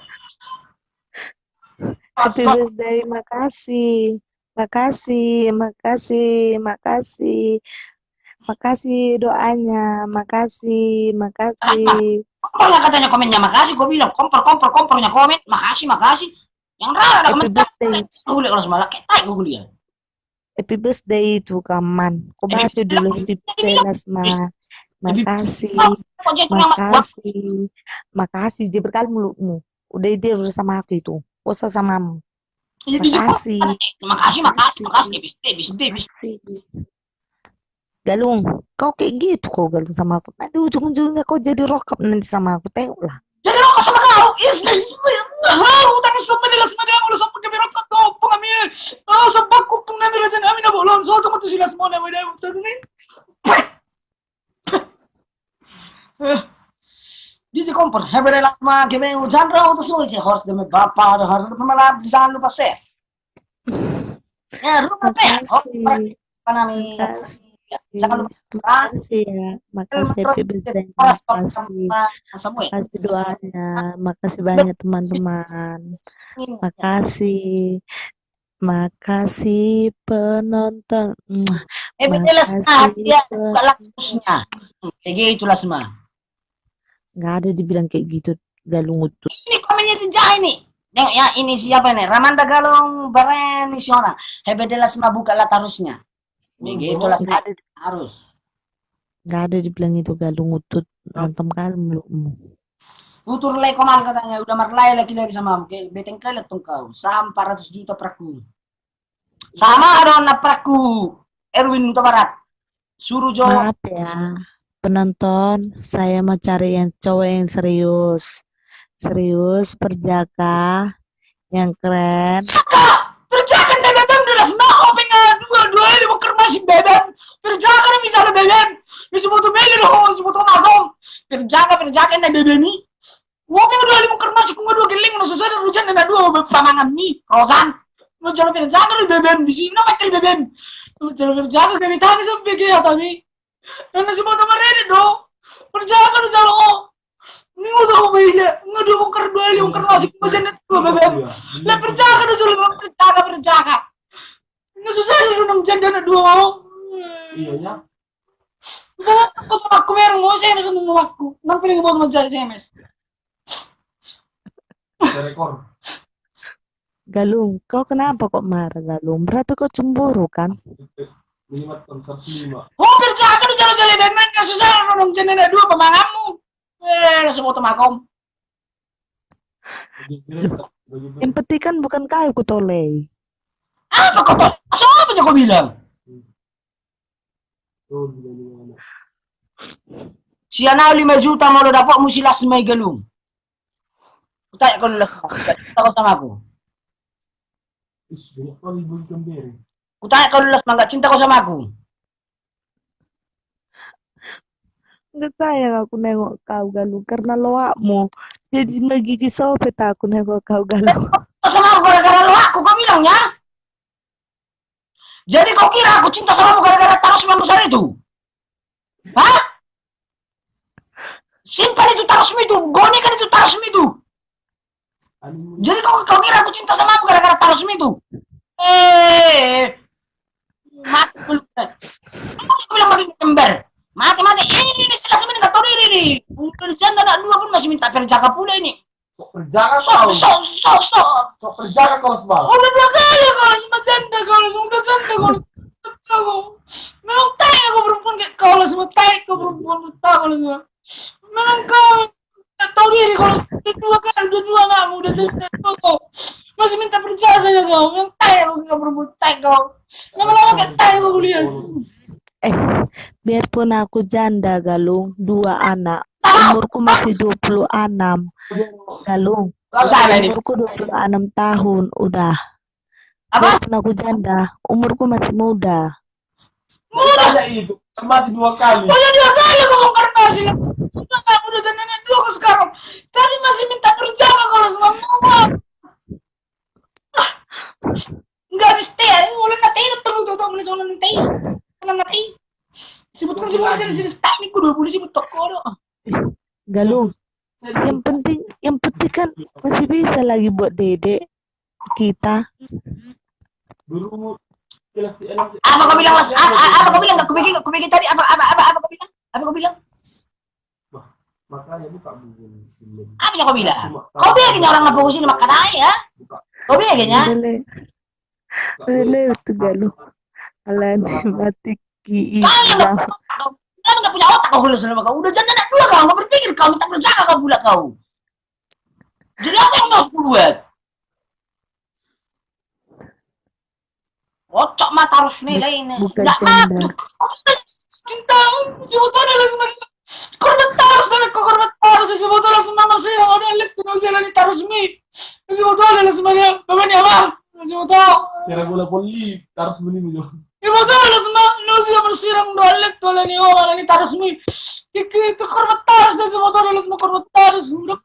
Happy birthday, makasih. Makasih, makasih, makasih. Makasih doanya, makasih, makasih. Kompor lah katanya komennya, makasih, gua bilang, kompor, kompor, kompornya komen, makasih, makasih. Yang rara ada komen, happy birthday. Gua lihat kalau semalam, kayak tai gua lihat. Happy birthday to Kaman. Ko baca dulu, happy birthday, Las ma. Makasih. Makasih. Makasih. Jadi berkali mulutmu. Udah, dia udah sama aku itu. Gak usah samamu. Makasih. Makasih, makasih, makasih. Happy birthday, happy birthday, happy birthday. Makasih. Galung, kau kayak gitu kau, Galung, sama aku. Nanti ujung-ujungnya kau jadi rokap nanti sama aku, tengoklah. Jadi rokap sama kau? Is, is, is, hau, tangan sama dia, sama dia, mulu sama dia, rokap kau, pung kami. Ah, sebab ku pung kami, raja kami, na bolon. Soal tu matu silas mau, na bolon, satu nih. Eh. Dia je kompor, hebe de las ma, kebe ujan rau tu soi je, horse deme bapa, ada horse deme malap, jangan lupa share. Eh, lupa share. Oh, makasih. Apa namanya? Makasih. Jangan lupa share. Makasih ya. Makasih, happy birthday. Makasih. Makasih doanya. Makasih banyak, teman-teman. Makasih. Makasih penonton. Hebe de las ma, makasih dia pe- buka las ma. Kayak gitu las ma. Nggak ada dibilang kayak gitu, Galung Untut. Ini komennya itu jahe nih. Tengok ya, ini siapa ini? Ramanda Galung Bareni Siona. Hebe de las ma, buka las harusnya. Kayak gitu lah. Nggak ada. Harus. Nggak ada dibilang itu, Galung Untut. Nonton kali mulutmu. Tutur lai komal katanya, udah marlai lagi-lagi sama, oke, beteng kali tong kau, sa empat ratus juta perakku. Sama ada na perakku, Erwin Huta Barat. Suruh jo. Maaf ya, penonton, saya mau cari yang cowok yang serius. Serius, berjaga. Yang keren. Saka, perjaga na bebem do las ma, ope nga dua, dua i dibongkar masuk bebem. Perjaga na bisa do bebem. Bisa foto mele do, bisa foto magom. Perjaga, perjaga na bebem i. Ope nga dua i dibongkar masuk, nga dua geleng, na susah do rujan na dua, pamangan mi. Rosan. Lo jalo perjaga do bebem, di sini na makel bebem. Lo jalo perjaga, kami tangis sampai ke atami. Nana si mata marene do. Perjaga do jalo o. Ni udah mau baile. Nggak dua bongkar dua, dua bongkar masuk, mau janda dua bebem. Lah perjaga do jalo, perjaga, perjaga. Nggak susah do nang janda na dua o. Iya ya. Udah, aku mau aku mereng mau saya mesen mau aku. Nang paling mau mau jadi saya mes. Rekor. Galung, kau kenapa kok marah, Galung? Berarti kau cemburu, kan? Minimal seratus lima. Oh, perjaga do jalo-jalo bebem, nggak susah, ronong janda na dua pamanganmu. Eh, langsung foto magom. Yang penting kan bukan kau ku tolei. Apa kau tolei? Asal apa aja kau bilang? Sian au lima juta molo dapotmu si las ma i, Galung. Kutanya kau las ma, cinta kau sama aku? Kutanya kau las ma, nggak cinta kau sama aku? Nggak sayang aku nengok kau, Galung, karena loakmu. Jadi magigi sopet aku nengok kau, Galung. Cinta sama aku gara-gara loakku, kau bilang ya? Jadi kau kira aku cinta samamu gara-gara tarusmu yang besar itu? Hah? Simpan itu tarusmu itu, gonikan itu tarusmu itu. Jadi kau, kau kira aku cinta samamu gara-gara tarusmu itu? Eh, mati dulu. Aku bilang mati member. Mati, mati. Ini, ini, si las ma ini nggak tahu diri nih. Udah janda anak dua pun masih minta perjaga pula ini. Sok perjaga kau. Sok, sok, sok. Sok perjaga kau, Las ma. Udah dua kali kau, Las ma, janda kau, Las ma, udah janda kau, Las ma. Memang tai kau perempuan kayak kau, Las ma, tai kau perempuan, tahu, Las ma. Memang kau tak tahu diri kau, Las ma. Udah dua kali, udah dua anakmu, udah janda dua kau. Masih minta perjaga ya kau. Memang tai kau, kau perempuan, tai kau. Lama-lama kayak tai kau kulihat. Eh, biarpun aku janda, Galung, dua anak. Umurku masih dua puluh enam, Galung. Umurku dua puluh enam tahun, udah. Apa? Biarpun aku janda, umurku masih muda. Muda itu, masih dua kali. Oh ya, dua kali kau bongkar masih. Sudah, kamu udah janda anak dua kau sekarang. Tadi masih minta berjaga kalau sama mama. Nggak habis teh, ini ulang nanti itu terus tuh, ulang nanti. Ulang nanti. Sebutkan semua bisa disini, tak minggu dua puluh sebut toko doh. Galung. Yang penting, yang penting kan masih bisa lagi buat dedek kita. Apa kau bilang, Mas? A-, a-, apa kau bilang? Aku bikin, aku bikin tadi apa, apa, apa, apa kau bilang? Apa kau bilang? Apa yang kau bilang? Kau bilang orang apa sini makatai ya? Kau bilang ya? Lele, lele itu Galung. Alani mati ki. Kau nggak punya otak kau, kalau selama kau udah janda anak dua, kau nggak berpikir, kau minta berjaga kau pula kau. Jadi apa yang mau aku buat? Kocok ma tarus ni lain. Bukan nggak janda. Cinta, sebetulnya lah sebenarnya. Korban tarus, anak kau korban tarus, sebetulnya lah sebenarnya masih ada anak tuh jalani tarus mi. Sebetulnya lah sebenarnya, bapak ni abang. Sebetulnya. Sera bola poli, tarus beli mi. Sebetulnya lah sebenarnya, no sudah bersirang do anak tuh alani, oh, alani tarus mi. Iki itu korban tarus, sebetulnya lah sebenarnya korban tarus. Udah,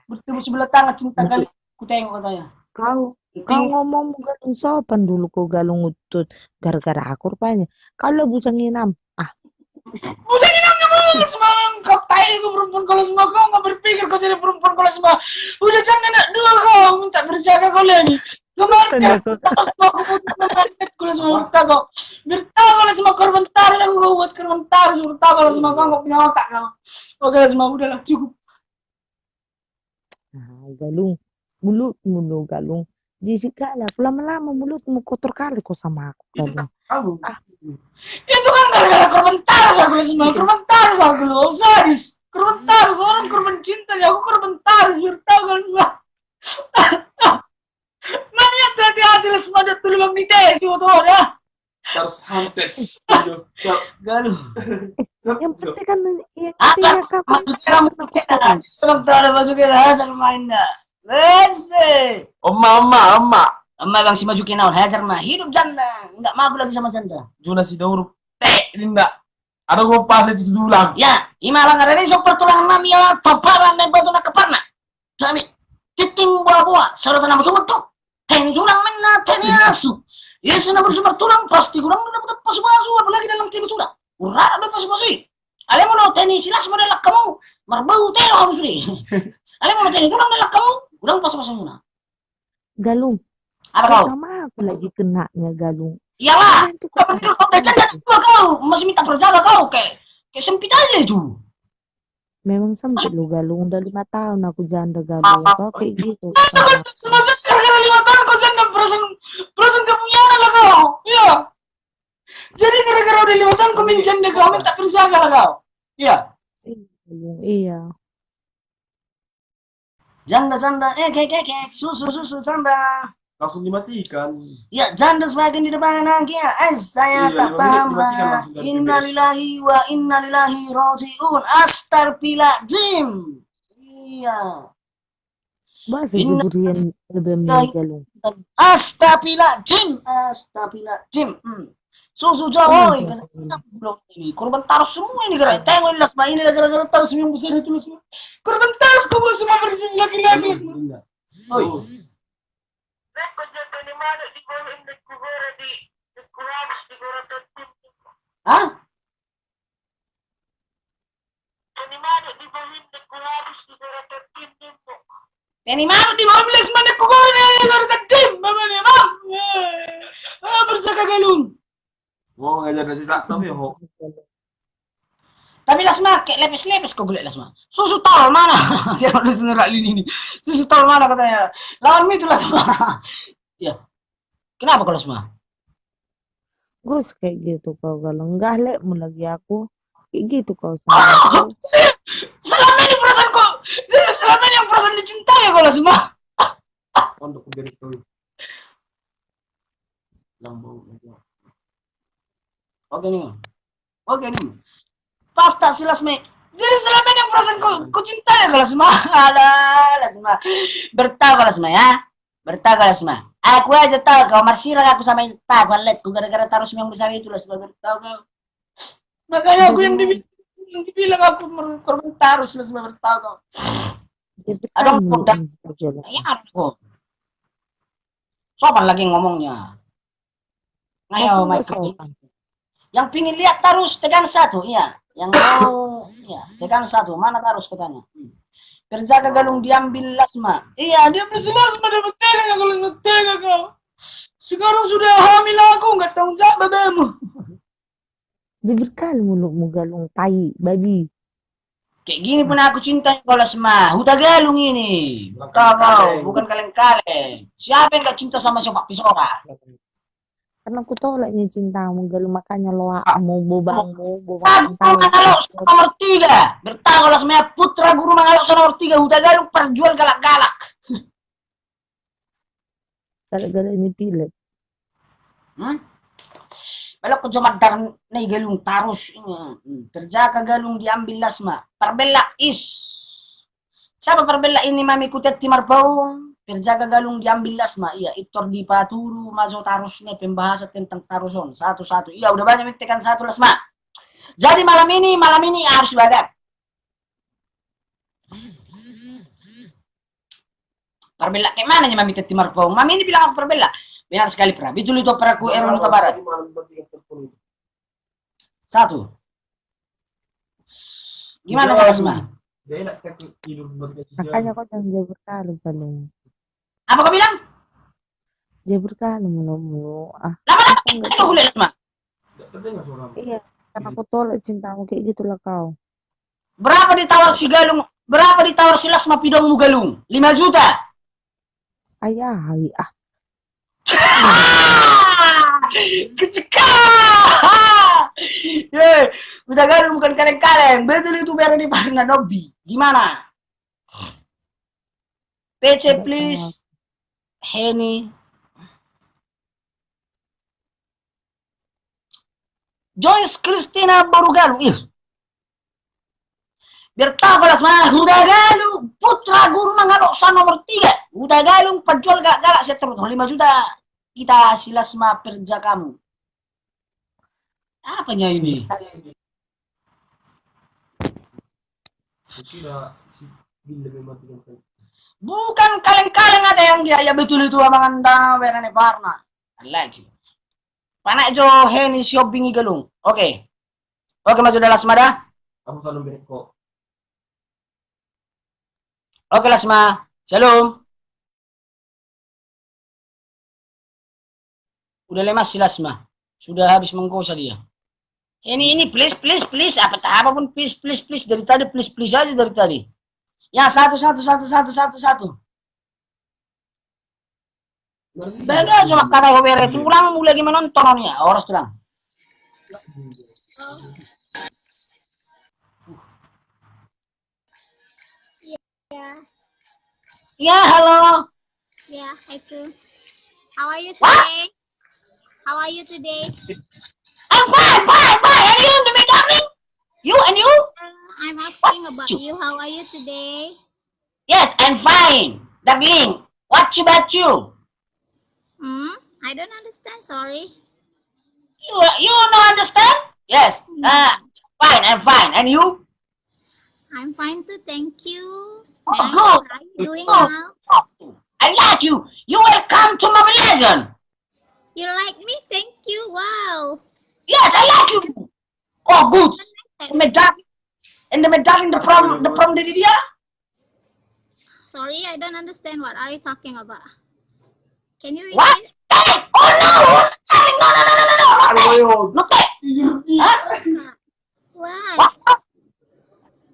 bertemu sebelah tangan cinta kali. Kutengok katanya. Kau, kau ngomong Galung sopan dulu kau Galung Untut. Gara-gara aku rupanya. Kau lah bujang inam. Ah. Bujang inam na mana? Semalam kau tai kau perempuan kalau semua kau nggak berpikir kau jadi perempuan kalau semua. Udah janda anak dua kau minta berjaga kau lagi. Kemarin aku putus sama kau. Bertahu kalau semua korban tarus aku kau buat korban tarus. Bertahu kalau semua kau nggak punya otak kau. Oke lah semua udahlah cukup. Ah, Galung, mulutmu lo Galung. Jijik kali aku, lama-lama mulutmu kotor kali kau sama aku, Galung. Ah. Itu kan gara-gara korban tarus aku, Risma. Korban tarus aku lo, sadis. Korban tarus, orang korban cinta ya, aku korban tarus, biar tahu kalian semua. Mani hati-hati, Risma, dia tuh lubang di tes, foto dah. Tarus hantes. Galung. Yang penting kan, yang penting kan. Oma, oma, oma. Oma bang si maju kinaon, hajar ma. Hidup janda, nggak mau lagi sama janda. Juna si daur, teh, ninna. Ada gua pas itu tulang. Ya, ima lang ada di sok pertulangan nami ya, paparan dan batu nak keparna. Sami, tingting boa-boa, sorotan nama sumet tu. Teni tulang menna, teni asu. Ia sina bersubar tulang, pasti kurang dapat pasu-pasu, apalagi dalam tiba tulang. Urara do pasu-pasu i. Alai molo teni silas model lakkamu, marbau tero hamu sude. Alai molo teni tulang model lakkamu, kurang pasu-pasu muna. Galung. Apa kau? Sama aku lagi kenanya, Galung. Iyalah. Kau masih minta perjaga kau, kayak, kayak sempit aja itu. Memang sempit lo Galung, udah lima tahun aku janda Galung. Kau kayak gitu. Semoga gara-gara lima tahun kau janda, perasaan, perasaan gak punya anak lah kau. Iya. Jadi gara-gara udah lima tahun kau main janda, kau minta perjaga lah kau. Iya. Iya, Galung, iya. Janda, janda, eh, kek, kek, kek, susu, susu, janda. Langsung dimatikan. Ya, janda semakin di depan anak ya. Eh, saya tak paham lah. Innalillahi wa innalillahi rojiun. Astagfirullahaladzim. Iya. Bahasa Jiburian lebih mega lu. Astagfirullahaladzim. Astagfirullahaladzim. Hmm. Susu Jawa, korban tarus semua ini gara-gara. Tengok ini Lasma, ini gara-gara tarus yang besar itu Lasma. Korban tarus kau semua berjin laki-laki Lasma. Oi. Hah? Teni manuk di bawah belas mana kau goreng ya, ya, goreng tetim, mama ni, Bang. Ah, berjaga Galung. Mau ngajar nasi sak tapi ho. Tapi Lasma, kayak lepes-lepes kau golek Lasma. Susu tol mana? Dia udah senerak lini ini. Susu tol mana katanya? Lawan mi itu Lasma. Ya. Kenapa kau Lasma? Gus, kayak gitu kau kalau nggak lek mau lagi aku. Kayak gitu kau sama aku. Selama ini perasaan kau, selama ini yang perasaan dicintai ya kau Lasma. Untuk menjadi kau. Yang bau aja. Oke nih. Oke, nih. Pas tak si Lasma. Jadi selama ini perasaan ku, ku cintai kau, Lasma. Alah, Lasma. Bertahu kau, Lasma, ya. Bertahu kau, Lasma. Aku aja tahu kau, marsirak aku sama ini. Tahu kau, letku, gara-gara Tarus yang besar itu, Lasma, bertahu kau. Makanya aku yang dibilang, yang dibilang aku mer-, korban Tarus, Lasma, bertahu kau. Ada orang kau. Sopan lagi ngomongnya. Ayo, Michael. Yang pingin lihat Tarus, tekan satu, iya. Yang mau, iya, tekan satu. Mana Tarus katanya? Hmm. Perjaka galung diambil Lasma. Iya, diambil si Lasma, dia bertega, kalau ngetega kau. Sekarang sudah hamil aku, nggak tanggung jawab babamu. Jebir kali mulutmu, galung, tai babi. Kayak gini pun aku cinta kau, Lasma. Huta Galung ini. Bukan kau, bukan kaleng-kaleng. Siapa yang gak cinta sama si Opak Pisora? Karena aku tolak nih cintamu, galung, makanya loakmu, bobangmu, bobang. Mangalok nomor tiga. Bertahu, Lasma, putra guru mangalok nomor tiga. Huta Galung, perjual galak-galak. Galak-galak ini pilet. Hmm? Balok jo mandar ni galung Tarus ini. Hmm. Perjaka galung diambil Lasma. Parbellak is. Siapa parbellak ini, mami kutet ti marpaung? Perjaka galung diambil Lasma. Iya, itor di paturu majo Tarus ni, pembahasan tentang Tarus on. Satu-satu. Iya, udah banyak minta kan satu, Lasma. Jadi malam ini, malam ini harus bagat. Parbellak kayak mana nih, mami teti marpaung? Mami ini bilang aku parbellak. Benar sekali, Pra. Betul itu, Pra, ku Aaron Huta Barat. Satu. Gimana, Lasma? Makanya kau jangan jabur kali, paling. Apa kau bilang? Jabur kali, mulu-mulu. Ah. Lama-lama enggak tahu, Lasma. Iya, karena aku tolak cintamu, kayak gitulah kau. Berapa ditawar si Galung? Berapa ditawar si Lasma pidongmu, Galung? Lima juta. Ayah, hai, ah. Keceka. Ye, Huta Galung bukan kaleng-kaleng. Betul itu, bere di Parna Nobi. Gimana? P C, please. Heni. Joyce Christina Boru Galung. Ih. Bertahu, Lasma, Huta Galung, putra guru mangalok sa nomor tiga. Huta Galung, penjual galak-galak, seterus lima juta kita si Lasma perjakamu. Apanya ini? Bukan kaleng-kaleng ada yang dia, ya betul itu, Amang Anda, bere ni Parna. Lagi. Panak jo Heni si Obing i, Galung. Oke. Oke, maju da, Lasma da. Oke, Lasma. Shalom. Udah lemas si Lasma. Sudah habis menggosa dia. Ini, ini, please, please, please. Apa, tak apa pun, please, please, please. Dari tadi, please, please aja dari tadi. Ya, satu, satu, satu, satu, satu, satu. Beda cuma kata gue bere, tulang mulai gimana nonton ya, orang tulang. Yeah. Yeah, hello. Yeah, hi too. How are you today? How are you today? I'm fine, fine, fine. And you, my darling? You and you? Uh, I'm asking about you. How are you today? Yes, I'm fine, darling. What about you? Hmm? I don't understand, sorry. You, you don't understand? Yes. Hmm. Ah, fine, I'm fine. And you? I'm fine too, thank you. Oh, good. How are you doing now? I like you. You welcome to Mobile Legend. You like me? Thank you. Wow. Yes, I like you. Oh, good. And the medal, and the medal in the front, the front, the dia. Sorry, I don't understand. What are you talking about? Can you repeat? What? Hey! Oh no! No, no, no, no, no, no! Not that! Not that! Huh? Why? What? What?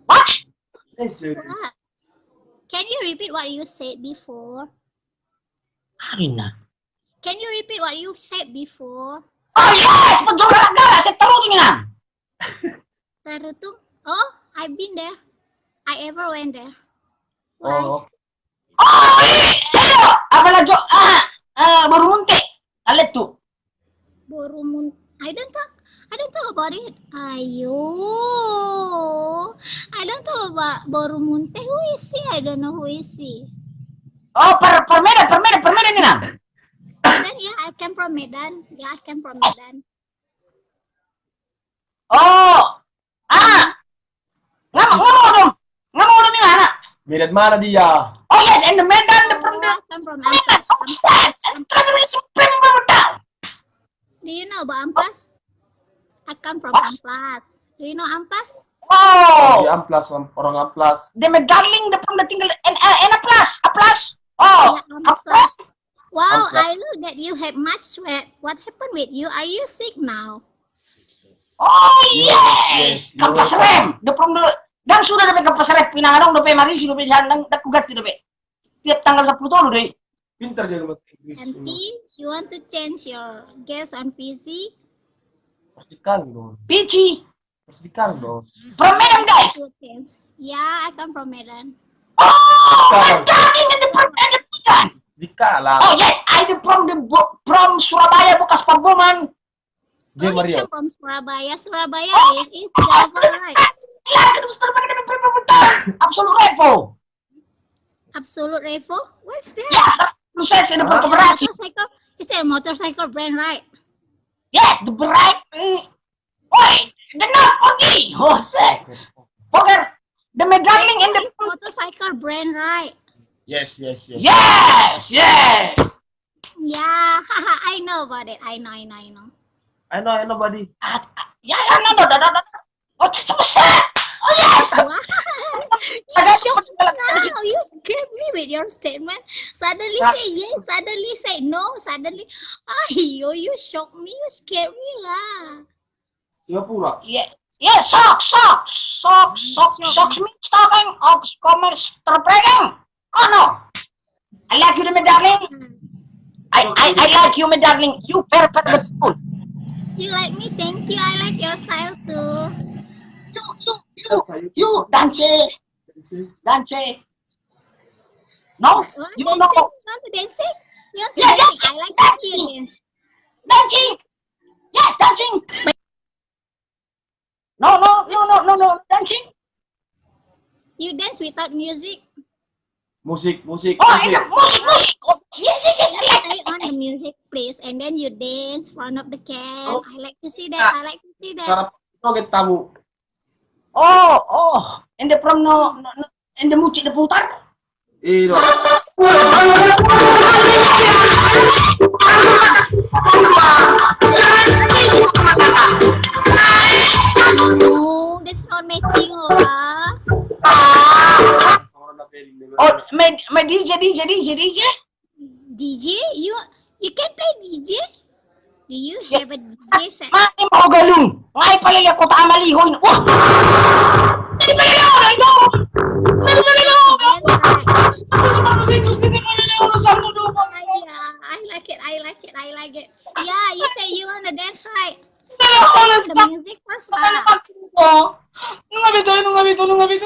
What? What? Can you repeat what you said before? Arina. Can you repeat what you said before? Oh yes! Penjual galak-galak, seterusnya. Tarutung? Oh, I've been there. I ever went there. Why? Oh. Oh, iya. Apa lagi? Ah, ah, Boru Munte. Alet tu. Boru Mun-, I don't talk, I don't talk Favorit? Ayo. I don't know about Boru Munte. Who is he? I don't know who is he. Oh, per, per Medan, per Medan, per Medan ina. Medan, yeah, I came from Medan. Yeah, I came from Medan. Oh. Ah. Nga, nga modom. Nga modom di mana? Medan mana dia? Oh yes, in the Medan, the, from the, I come from Medan. Amplas. Oh, yes. I'm from Medan. Do you know about Amplas? I come from Amplas. Do you know Amplas? Oh. Di Amplas, orang Amplas. The Medan, the from the tinggal in, uh, in Amplas, Amplas. Oh, yeah, Amplas. Wow, I look that you have much sweat. What happened with you? Are you sick now? Oh yes, kapas rem. The from the, dan sudah dope kapas rem, pinangan dope marisi dope, sian nang daku ganti dope. Tiap tanggal sappulu tolu dei. Pintar dia bahasa Inggris. Nanti you want to change your guess on P C? Pasti kan dong. P C. Pasti kan dong. From Medan, guys. Yeah, I come from Medan. Oh, Medan ini the from Medan. Dika lah. Oh yeah, I the from the from Surabaya, bekas Paboman. Oh, you come from Surabaya. Surabaya is, is Java, right? Absolut Revo. Absolut Revo? What's that? Yeah, lu saya sudah berkoperasi. Motorcycle. Is that a motorcycle brand, right? Yeah, the brand. Oi, the not Ogi. Oh, say. Poker, the Medan and the motorcycle brand, right? Yes, yes, yes. Yes, yes. Yeah, I know about it. I know, I know, I know. I know, I know, buddy. Ah, ah, yeah, yeah, no, no, no, no, no. Oh, it's so sad. Oh, yes. Wow. You shock me now. You scared me with your statement. Suddenly say yes, suddenly say no, suddenly. Ayo, you shock me, you scared me lah. Singapura. Yeah, yeah, shock, shock, shock, shock, shock me talking of commerce trafficking. Oh no. I like you, my darling. I, I, I like you, my darling. You perfect, beautiful. You like me? Thank you. I like your style too. You, you, you, you, dance. Dance. No? What? You dancing? Know? You want to dancing? You want to dancing? Yeah, dancing. I like to see you dance. Dancing. Yeah, dancing. No, no, no, no, no, no, dancing. You dance without music? Music, music, oh, music. Music, music. Oh, yes, yes, yes, I like, I like. Turn on the music, please, and then you dance front of the cam. Oh. I like to see that. Ah. I like to see that. Sarap joget tamu. Oh, oh. And the from no, no, no. Ende mucik diputar. Ih, dong. Oh, that's not matching lah. Oh, my, my D J, D J, D J, D J. D J, you, you can play D J? Do you have a D J set? Mate ma ho galung. Ngai palele kota amaliho in. Wah. Jadi palele ho do ito. Jadi palele ho do. I like it, I like it, I like it. Yeah, you say you wanna dance, right? The music was, ah. Nunga bito, nunga bito, nunga bito.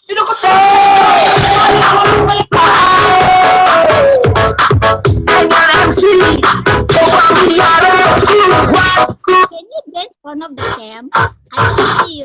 Can you dance front of the cam? I want to see you.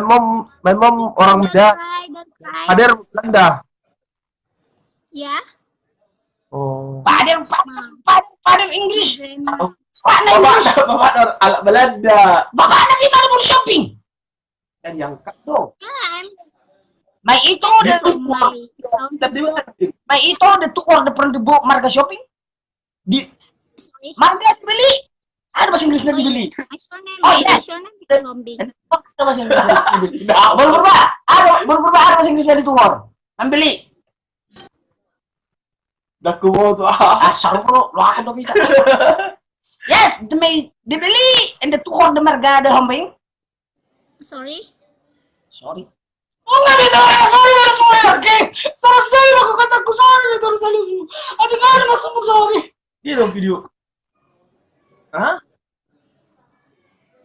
my mom, my mom orang Medan. Bye, bye. Father Belanda. Ya. Oh. Father, father, father, father English. Grandma. Bapakna Bapak, English. bapak orang anak Belanda. Bapakna di mana mau shopping? Kan diangkat tuh. Kan. Mai ito de. Mai ito de tukor de pernah dibaen marga Siombing. Di marga dibeli. Ada bahasa Inggrisnya dibeli. Oh iya. Ada bahasa Inggrisnya dibeli. Baru berubah. Ada baru berubah, ada bahasa Inggrisnya ditukor. Membeli. Dah ku mau tu. Asal lu lu akan dong kita. Yes, demi dibeli and the tukor de marga de Siombing. Sorry. Sorry. Oh, nggak ada orang sorry, nggak ada sorry lagi. Selesai aku kataku sorry, sorry, sorry. Ada nggak ada maksudmu sorry. Dia dong video. Hah?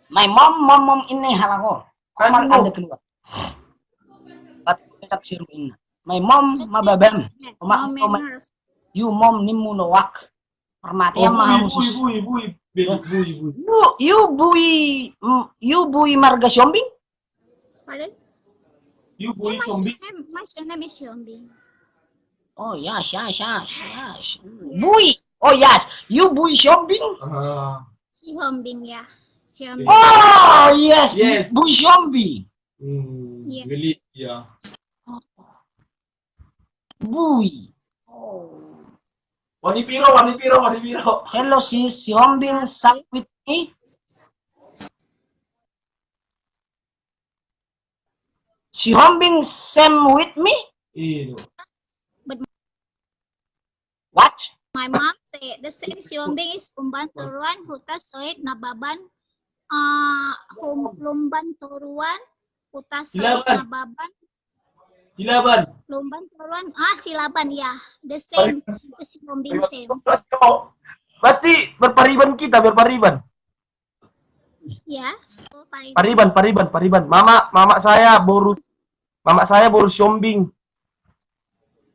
My mom, mom, mom ini halago. Komar anda keluar. But tetap seru ini. My mom, ma babam. Oma, oma. You mom nimu no wak. Parmate ma hamu. Bui, bui, bui, bui, bui. You, you bui, mm, you bui marga Siombing? Pardon? You bui Siombing? My surname is Siombing. Oh yes, yes, yes, yes. Bui. Oh yes, you bui Siombing? Sihombing, ya. Sihombing. Oh yes, yes. Bui Siombing. Hmm, yeah. Really, yeah. Bui. Oh. Wani piro, wani piro, wani piro. Hello, si, Sihombing same with me. Sihombing same with me. Iya. What? My mom say the same. Sihombing is Lumban Toruan, Huta Soit, Nababan, uh, Lumban Toruan, Huta Soit, Nababan. Silaban. Lumban Toruan, ah, Silaban, ya. The same. The Sihombing same. Berarti berpariban kita, berpariban. Ya, so, Pariban. Pariban, Pariban, Pariban. Mama, mama saya boru, mama saya boru Sihombing.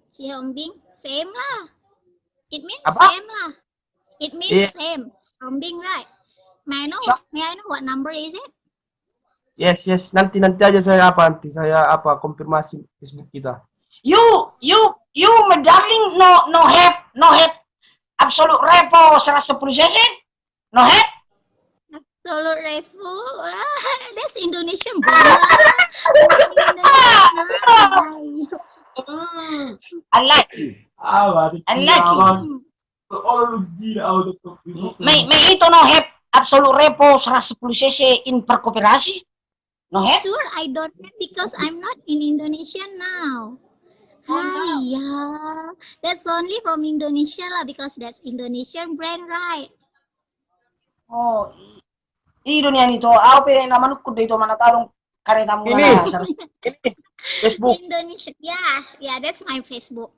Sihombing, same lah. It means same lah. It means same. Sihombing, right? May I know, may I know what number is it? Yes, yes. Nanti, nanti aja saya apa, nanti saya apa, konfirmasi Facebook kita. You, you, you, my darling, no, no have, no have absolute repo seratus sepuluh cc? No have? Absolute repo. Ah, that's Indonesian brand. I like you. I like you. May, may ito no have absolute repo seratus sepuluh cc in perkoperasi? No have? Sure, I don't have because I'm not in Indonesia now. Hai, ya. That's only from Indonesia lah, because that's Indonesian brand, right? Oh, i do nian ito. Au pe na manungkun do ito, mana tadong kareta mu ini. Facebook. Indonesia, yeah, yeah, that's my Facebook.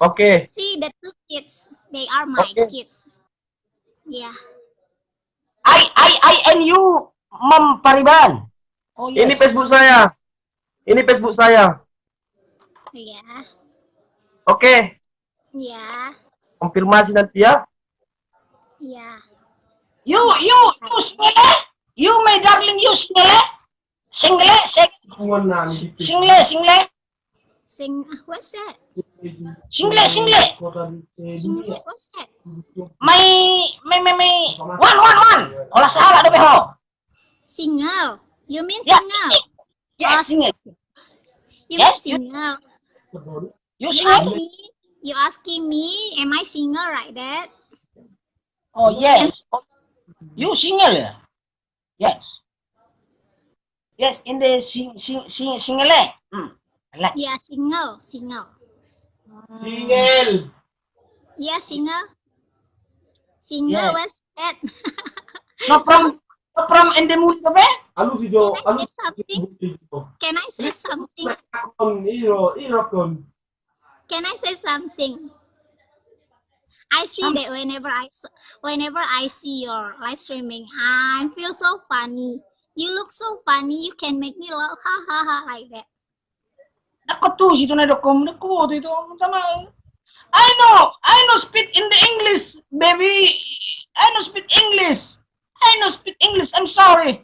Okay. See the two kids, they are my kids. Yeah. I, I, I and you, Mom Pariban. Oh, yes. Ini Facebook saya. Ini Facebook saya. Iya. Oke. Iya. Konfirmasi nanti ya. Iya. You, you, you single? You, my darling, you single? Single, sing-, single, single. Sing-, ah, what's that? Single, single. Single, what's that? My, my, my, my. One, one, one. Olah salah dope ho. Single. You mean single? Yes, single. You mean single? You single? You asking me, you asking me, am I single like that? Oh, yes. You single ya? Yes. Yes, in the sing-, sing-, sing-, single, eh? Hmm. Like. Yeah, single, single. Single. Yeah, single. Single, yes. What's that? No problem, no problem in the mood, apa? Can I say something? Can I say something? Can I say something? I see that whenever I s-, whenever I see your live streaming, I feel so funny. You look so funny. You can make me laugh, ha ha ha, like that. Dako tu situ na dako, dako tu itu sama. I know, I know speak in the English, baby. I know speak English. I know speak English. I'm sorry.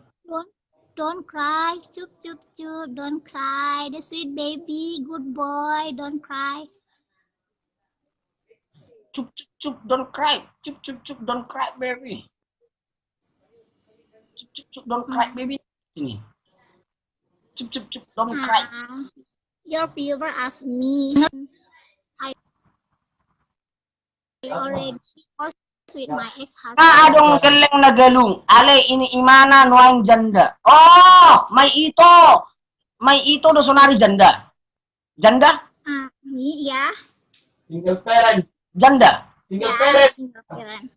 Don't cry, chup, chup, chup, don't cry. The sweet baby, good boy, don't cry. Chup, chup, chup, don't cry. Chup, chup, chup, don't cry, baby. Chup, chup, chup, don't cry, baby. Ini. Chup, chup, chup, don't cry. your viewer ask me. I already divorced with my ex-husband. Ah, adong gelleng na galung. Ale, ini imana nuaeng janda. Oh, my ito. My ito do sonari janda. Janda? Ah, me, ya. Single parent. Janda. Single parent. Single parent. Single parent.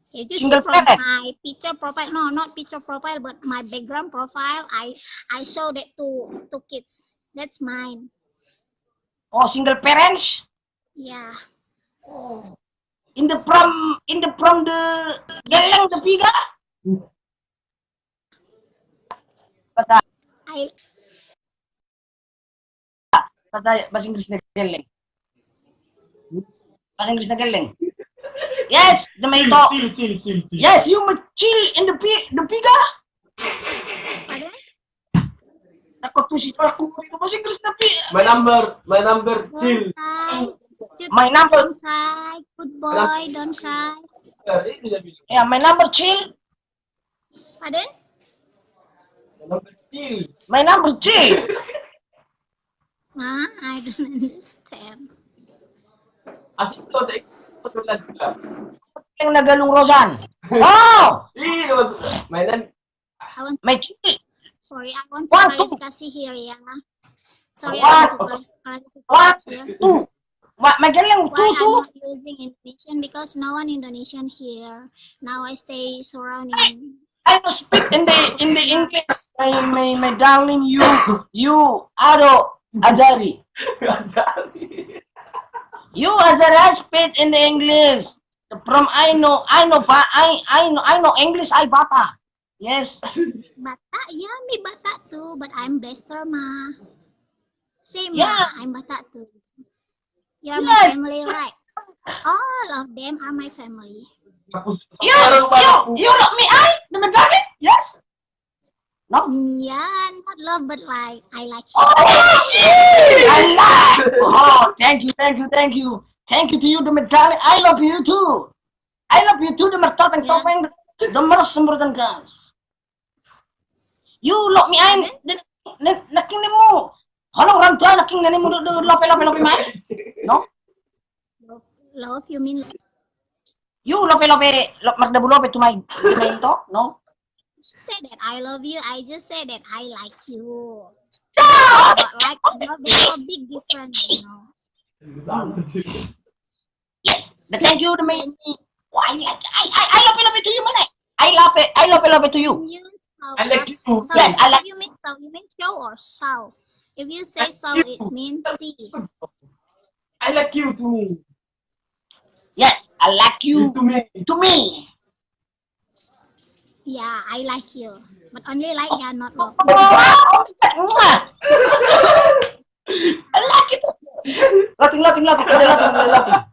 You see from my picture profile, no, not picture profile, but my background profile, I, I show that to, to kids. That's mine. Oh, single parents? Yeah. Oh. In the from, in the from the gelleng the piga? Bahasa, I bahasa, bahasa Inggris na gelleng. Bahasa Inggris na gelleng. Yes, the mito. Chill, chill, chill, chill, chill. Yes, you may chill in the pi-, the piga. Pardon? Aku tuh si aku itu bahasa Inggris tapi. My number, my number, chill. Don't cry. My number. Don't cry. Good boy, don't cry. Yeah, my number, chill. Pardon? My number, chill. My number, chill. Huh? I don't understand. Asik tuh, asik. Betul lagi. Yang na galung Rosan. Oh! Ih, main. I want, my chill. Sorry, I want to, one, two, clarification here, ya. Sorry, I want to, one, clar-, clarification here. One, two. Why, my gelleng, two, two. Why I'm not using Indonesian? Because no one Indonesian here. Now I stay surrounding. I, I don't speak in the, in the English. My, my, my darling, you, you, Ado, Azari. Azari. You, Azari, I speak in the English. From I know, I know, but I, I know, I know English, I Batak. Yes. Batak, yeah, me Batak too, but I'm Blaster, ma. Same, yeah, ma, I'm Batak too. You're my family, right? All of them are my family. You, you, you love me, I, the medali? Yes? No? Yeah, not love, but like, I like you. Oh, I like. Oh, thank you, thank you, thank you. Thank you to you, the medali. I love you too. I love you too, the mertopeng-topeng, the mersembrut and girls. You love me, I, the, the, nangkin ninmu. Halo orang tua, nangkin ninmu, do, do, lope, lope, lope, mai. No? Love, love, you mean? You lope, lope, lo-, mardabu lope to my, to my ito, no? Say that I love you, I just say that I like you. No! But like, love, there's a big difference, you know. Yes. The thank you, the many. Why, I, I, I, I love it, love it to you, man. I love it, I love it, love it to you. You, I like you. Yes, I like. You mean so, you mean show or show? If you say so, it means see. I like you to me. Yes, I like you to me. To me. Yeah, I like you. But only like, yeah, not love. I like it. Laughing, laughing, laughing. Ada laughing, ada laughing.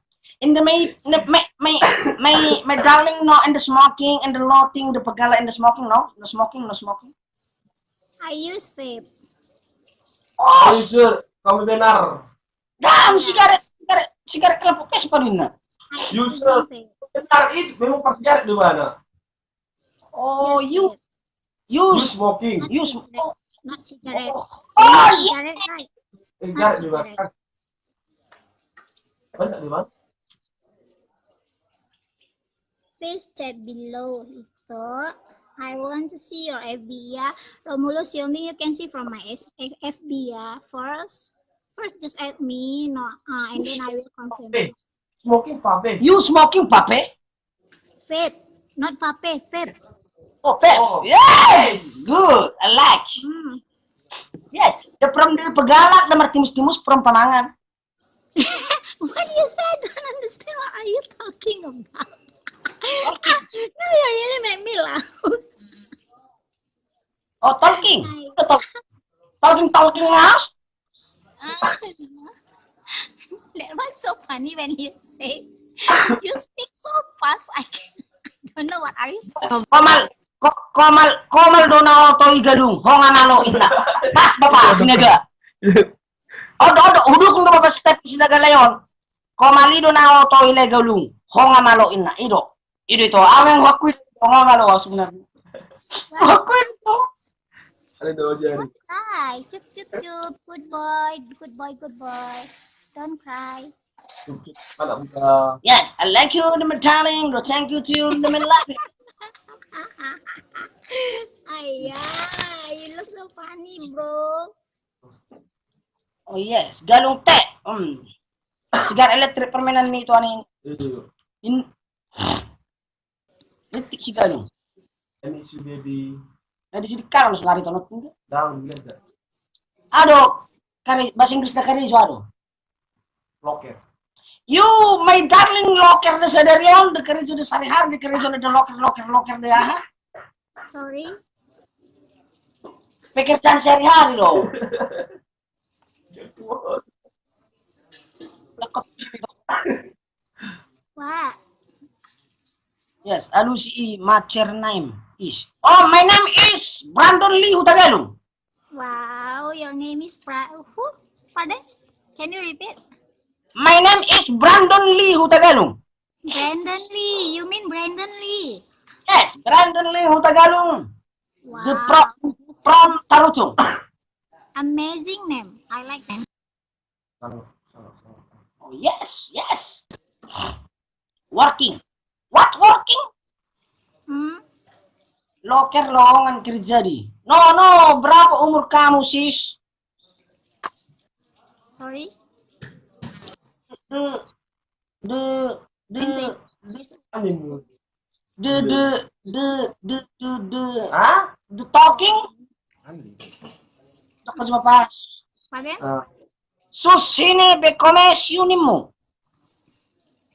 In the my, my, my, my, my darling, no, and the smoking, and the loting, the pegala, and the smoking, no? No smoking, no smoking. I use vape. Oh! Are you sure? Kamu benar. Dam, sigaret, sigaret, sigaret kelompok pes palinna. You sure? Benar itu memang pakai sigaret di mana? Oh, you, you smoking. You smoke. Not cigarette. Oh, cigarette, right? Cigarette di mana? Banyak di mana? Please chat below, Ito. I want to see your F B, ya. Romulus Yomi, you can see from my S-, F-, F B, ya. First, first just add me, no, uh, and then I will confirm. Smoking vape. You smoking vape? Vape, not vape, vape. Oh, vape. Oh. Yes, good. I like. Hmm. Yes, the from the pegala, the martimus-timus from Panangan. What you said? I don't understand. What are you talking about? Now you really make me laugh. Oh, talking. Talking, talking, ah. That was so funny when you say, you speak so fast, I can, I don't know what are you talking. Komal, ko-, komal, komal do na oto i galung, ho nga malo inna. Hah, bapa, Sinaga. Odo, odo, hudukung do bapa step Sinaga Leon. Komal i do na oto i le galung, ho nga malo inna, i do. I do ito, amen, ho aku i, ho nga malo sebenarnya. Ho aku i, ito. Aduh, jadi. Cry. Cup, cup, cup. Good boy, good boy, good boy. Don't cry. Cup, cup, anak muda. Yes, I like you, my darling. Thank you to you, my love. Ayah, you look so funny, bro. Oh yes, Galung Teh. Hmm. Sigar elektrik permainan ni tuan ini. Iya. In-, Rittik si Galung. Ini sudah di. Tadi sudah kalah lari tonot tu. Daun biasa. Ado, kari bahasa Inggris da kari jo ado. Locker. You, my darling, locker da sadari on, da kari jo da sehari-hari, da kari jo da locker, locker, locker da aha. Sorry. Pekerjaan sehari-hari loh. Wah. Yes, alusi i, my name is. Oh, my name is Brandon Lee Hutagalung. Wow, your name is Bra-, who? Pardon? Can you repeat? My name is Brandon Lee Hutagalung. Brandon Lee, you mean Brandon Lee? Yes, Brandon Lee Hutagalung. Wow. The pro-, from Tarutung. Amazing name. I like name. Oh, yes, yes. Working. What working? Hmm? Loker lowongan kerja di. No, no, berapa umur kamu, sis? Sorry? The, the, the, the, the, the, the, the, the, huh? The talking? Apa coba pas? Pardon? Ah. Sus, sini be, come, siu nimmu.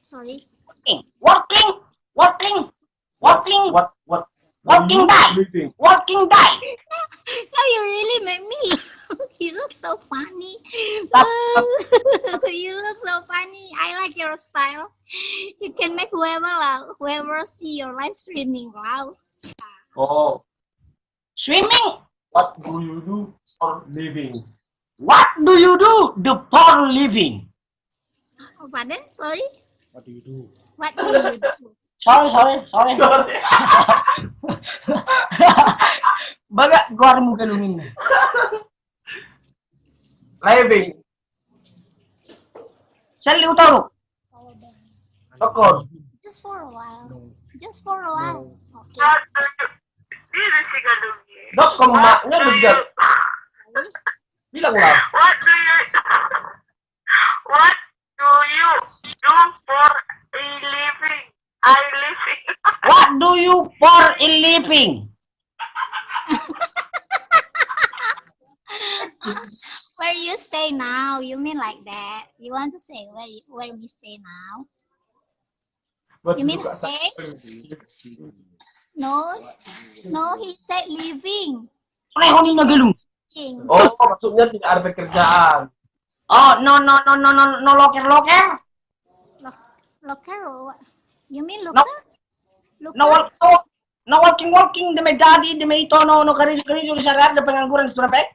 Sorry. Working, working, working, working. What, what, what? Working die. Working die. Now you really make me laugh. You look so funny. You look so funny. I like your style. You can make whoever laugh, whoever see your live streaming laugh. Oh. Swimming. What do you do for living? What do you do the for living? Oh, pardon? Sorry? What do you do? What do you do? Sorry, sorry, sorry. Baga goarmu Galung inna. Living. Sel di utoro. Tokor. Just for a while. Just for a while. Okay. Dokon ma, nga begal. Bilang lah. What do you, what do you do for a living? I living. What do you for a living? Where you stay now? You mean like that? You want to say where you, where we stay now? You mean stay? No, no, he said living. Living. Oh, maksudnya tidak ada pekerjaan. Oh, no, no, no, no, no, no loker, loker. Lo-, loker or what? You mean looker? No, no, no working, working, deme dadi, deme ito, no, no karejo, karejo di sehari-hari, da pengangguran di Turampek.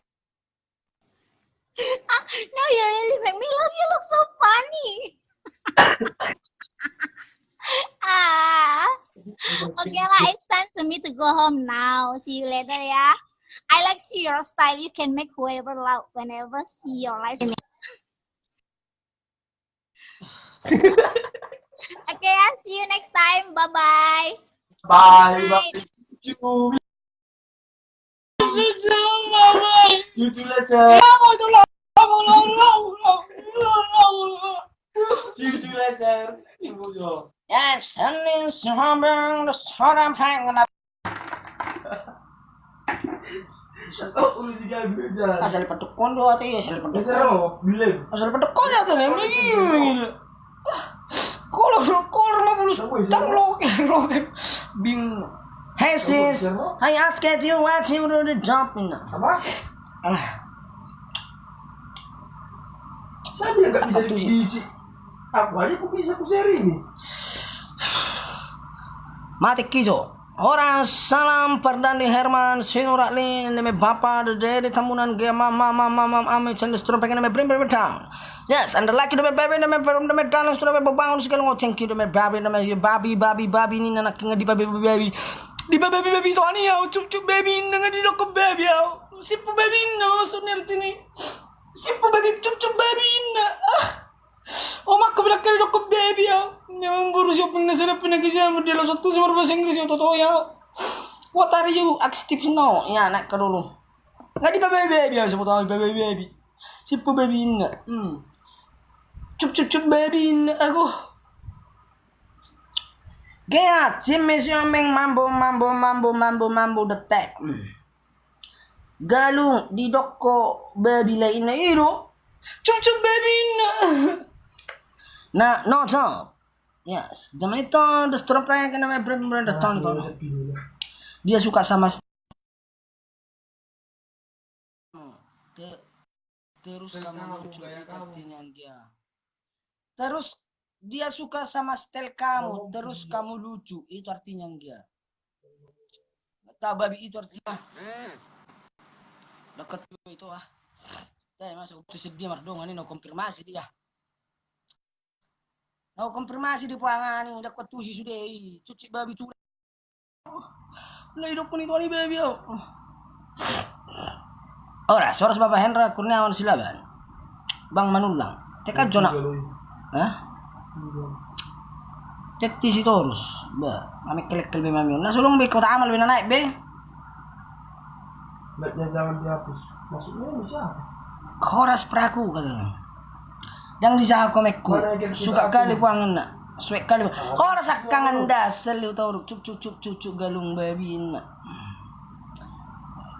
Ah, now you really make me laugh. You look so funny. Ah. Okay lah, it's time to me to go home now. See you later ya. I like see your style. You can make whoever laugh whenever see your live streaming. Okay, I'll see you next time. Bye-bye. Bye, bye. Bye. See you later. See you later. Yes, and it's having the sort of hang. Oh, lu si Gabi aja. Asal patukon do ate, asal patukon. Asal patukon ya tuh, memang gitu. Kalau, kalau mau bulus tang loker, loker. Bing. Hey sis, I asked you what you do the job in. Apa? Ah. Saya bilang nggak bisa diisi. Aku aja kok bisa ku share ini. Mate kijo. Horas, salam, Fardandi, Herman, Sinurat, Lin, Neme Bapa, Dede, Tambunan, Ge, Mam, Mam, Mam, Mam, Mam, Amit, Sandus, Turun, Pengen, Neme Brim, Brim, Brim, Tang. Yes, and the lucky, Neme Babi, Neme Brim, Neme Dalang, Neme Bangun, Segala, Thank you, Neme Babi, Neme Babi, Babi, Babi, Nina, Naking, Adi, Babi, Babi, Babi. Dibabi-babi Tony au, cup-cup babi inna, nga didokkon babi au. Simpu babi inna, maksudna artina i. Simpu babi, cup-cup babi inna. Ah. Omakku bilang kali dokkon babi au. Memang boru sioping na sada pinaki jamu dia lo satu sama bahasa Inggris ya toto ya. What are you active now? Ya, naik ke dulu. Nga dibabi-babi au, siapa tahu babi-babi. Simpu babi inna. Hmm. Cup-cup-cup babi inna, ago. Geat, si Messi omeng mambo, mambo, mambo, mambo, mambo detek. Hmm. Galung didokkon babi lainna i do. Cup-cup babi inna. Na, no, no. Yes, the metal, the strong player, and the brand, brand, the ton, ton. Dia suka sama s-, te-, terus kamu lucu, itu artinya dia. Terus dia suka sama style kamu, terus kamu lucu, itu artinya dia. Tahu babi itu artinya. Dekat itu ah. Saya masa waktu sedia mardongan ini, no konfirmasi dia. No konfirmasi di pangan ini, dekat tusi sudah i, cuci babi tu. Lai dokkon itu ani babi au. Horas, horas Bapak Hendra Kurniawan Silaban. Bang Manullang. Teka jona. Hah? Tetti Sitorus. Ba, mami kelek kelbe mami. Na solong be kota amal be na naik be. Baiknya jangan dihapus. Maksudnya ini siapa? Horas peraku katanya. Yang dijaga komekku. Suka kali puanginna. Suek kali. Horas akkangan dasel liu tauruk. Cup, cup, cup, cup, cup, galung babinna.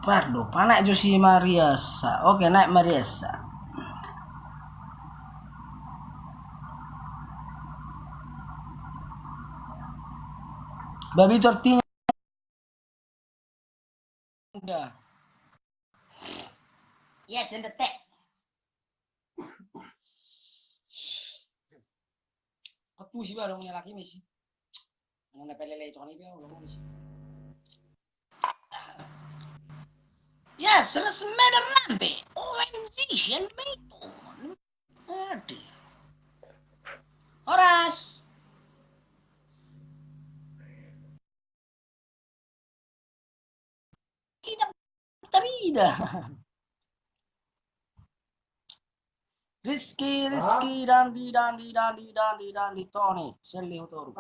Pardo, panak jo si Mariasa. Oke, naik Mariasa. Babi tortinya. Udah. Yes, and the tech. Ketusi baru nyalaki Messi. Yang ada pelele itu kan itu, lo mau Messi. Yes, resmi dan rampe. O M G, sian Beto. Hadir. Horas. Tidak terida. Rizky, Rizky, Dandi, Dandi, Dandi, Dandi, Dandi, Tony, Selly Hotoru.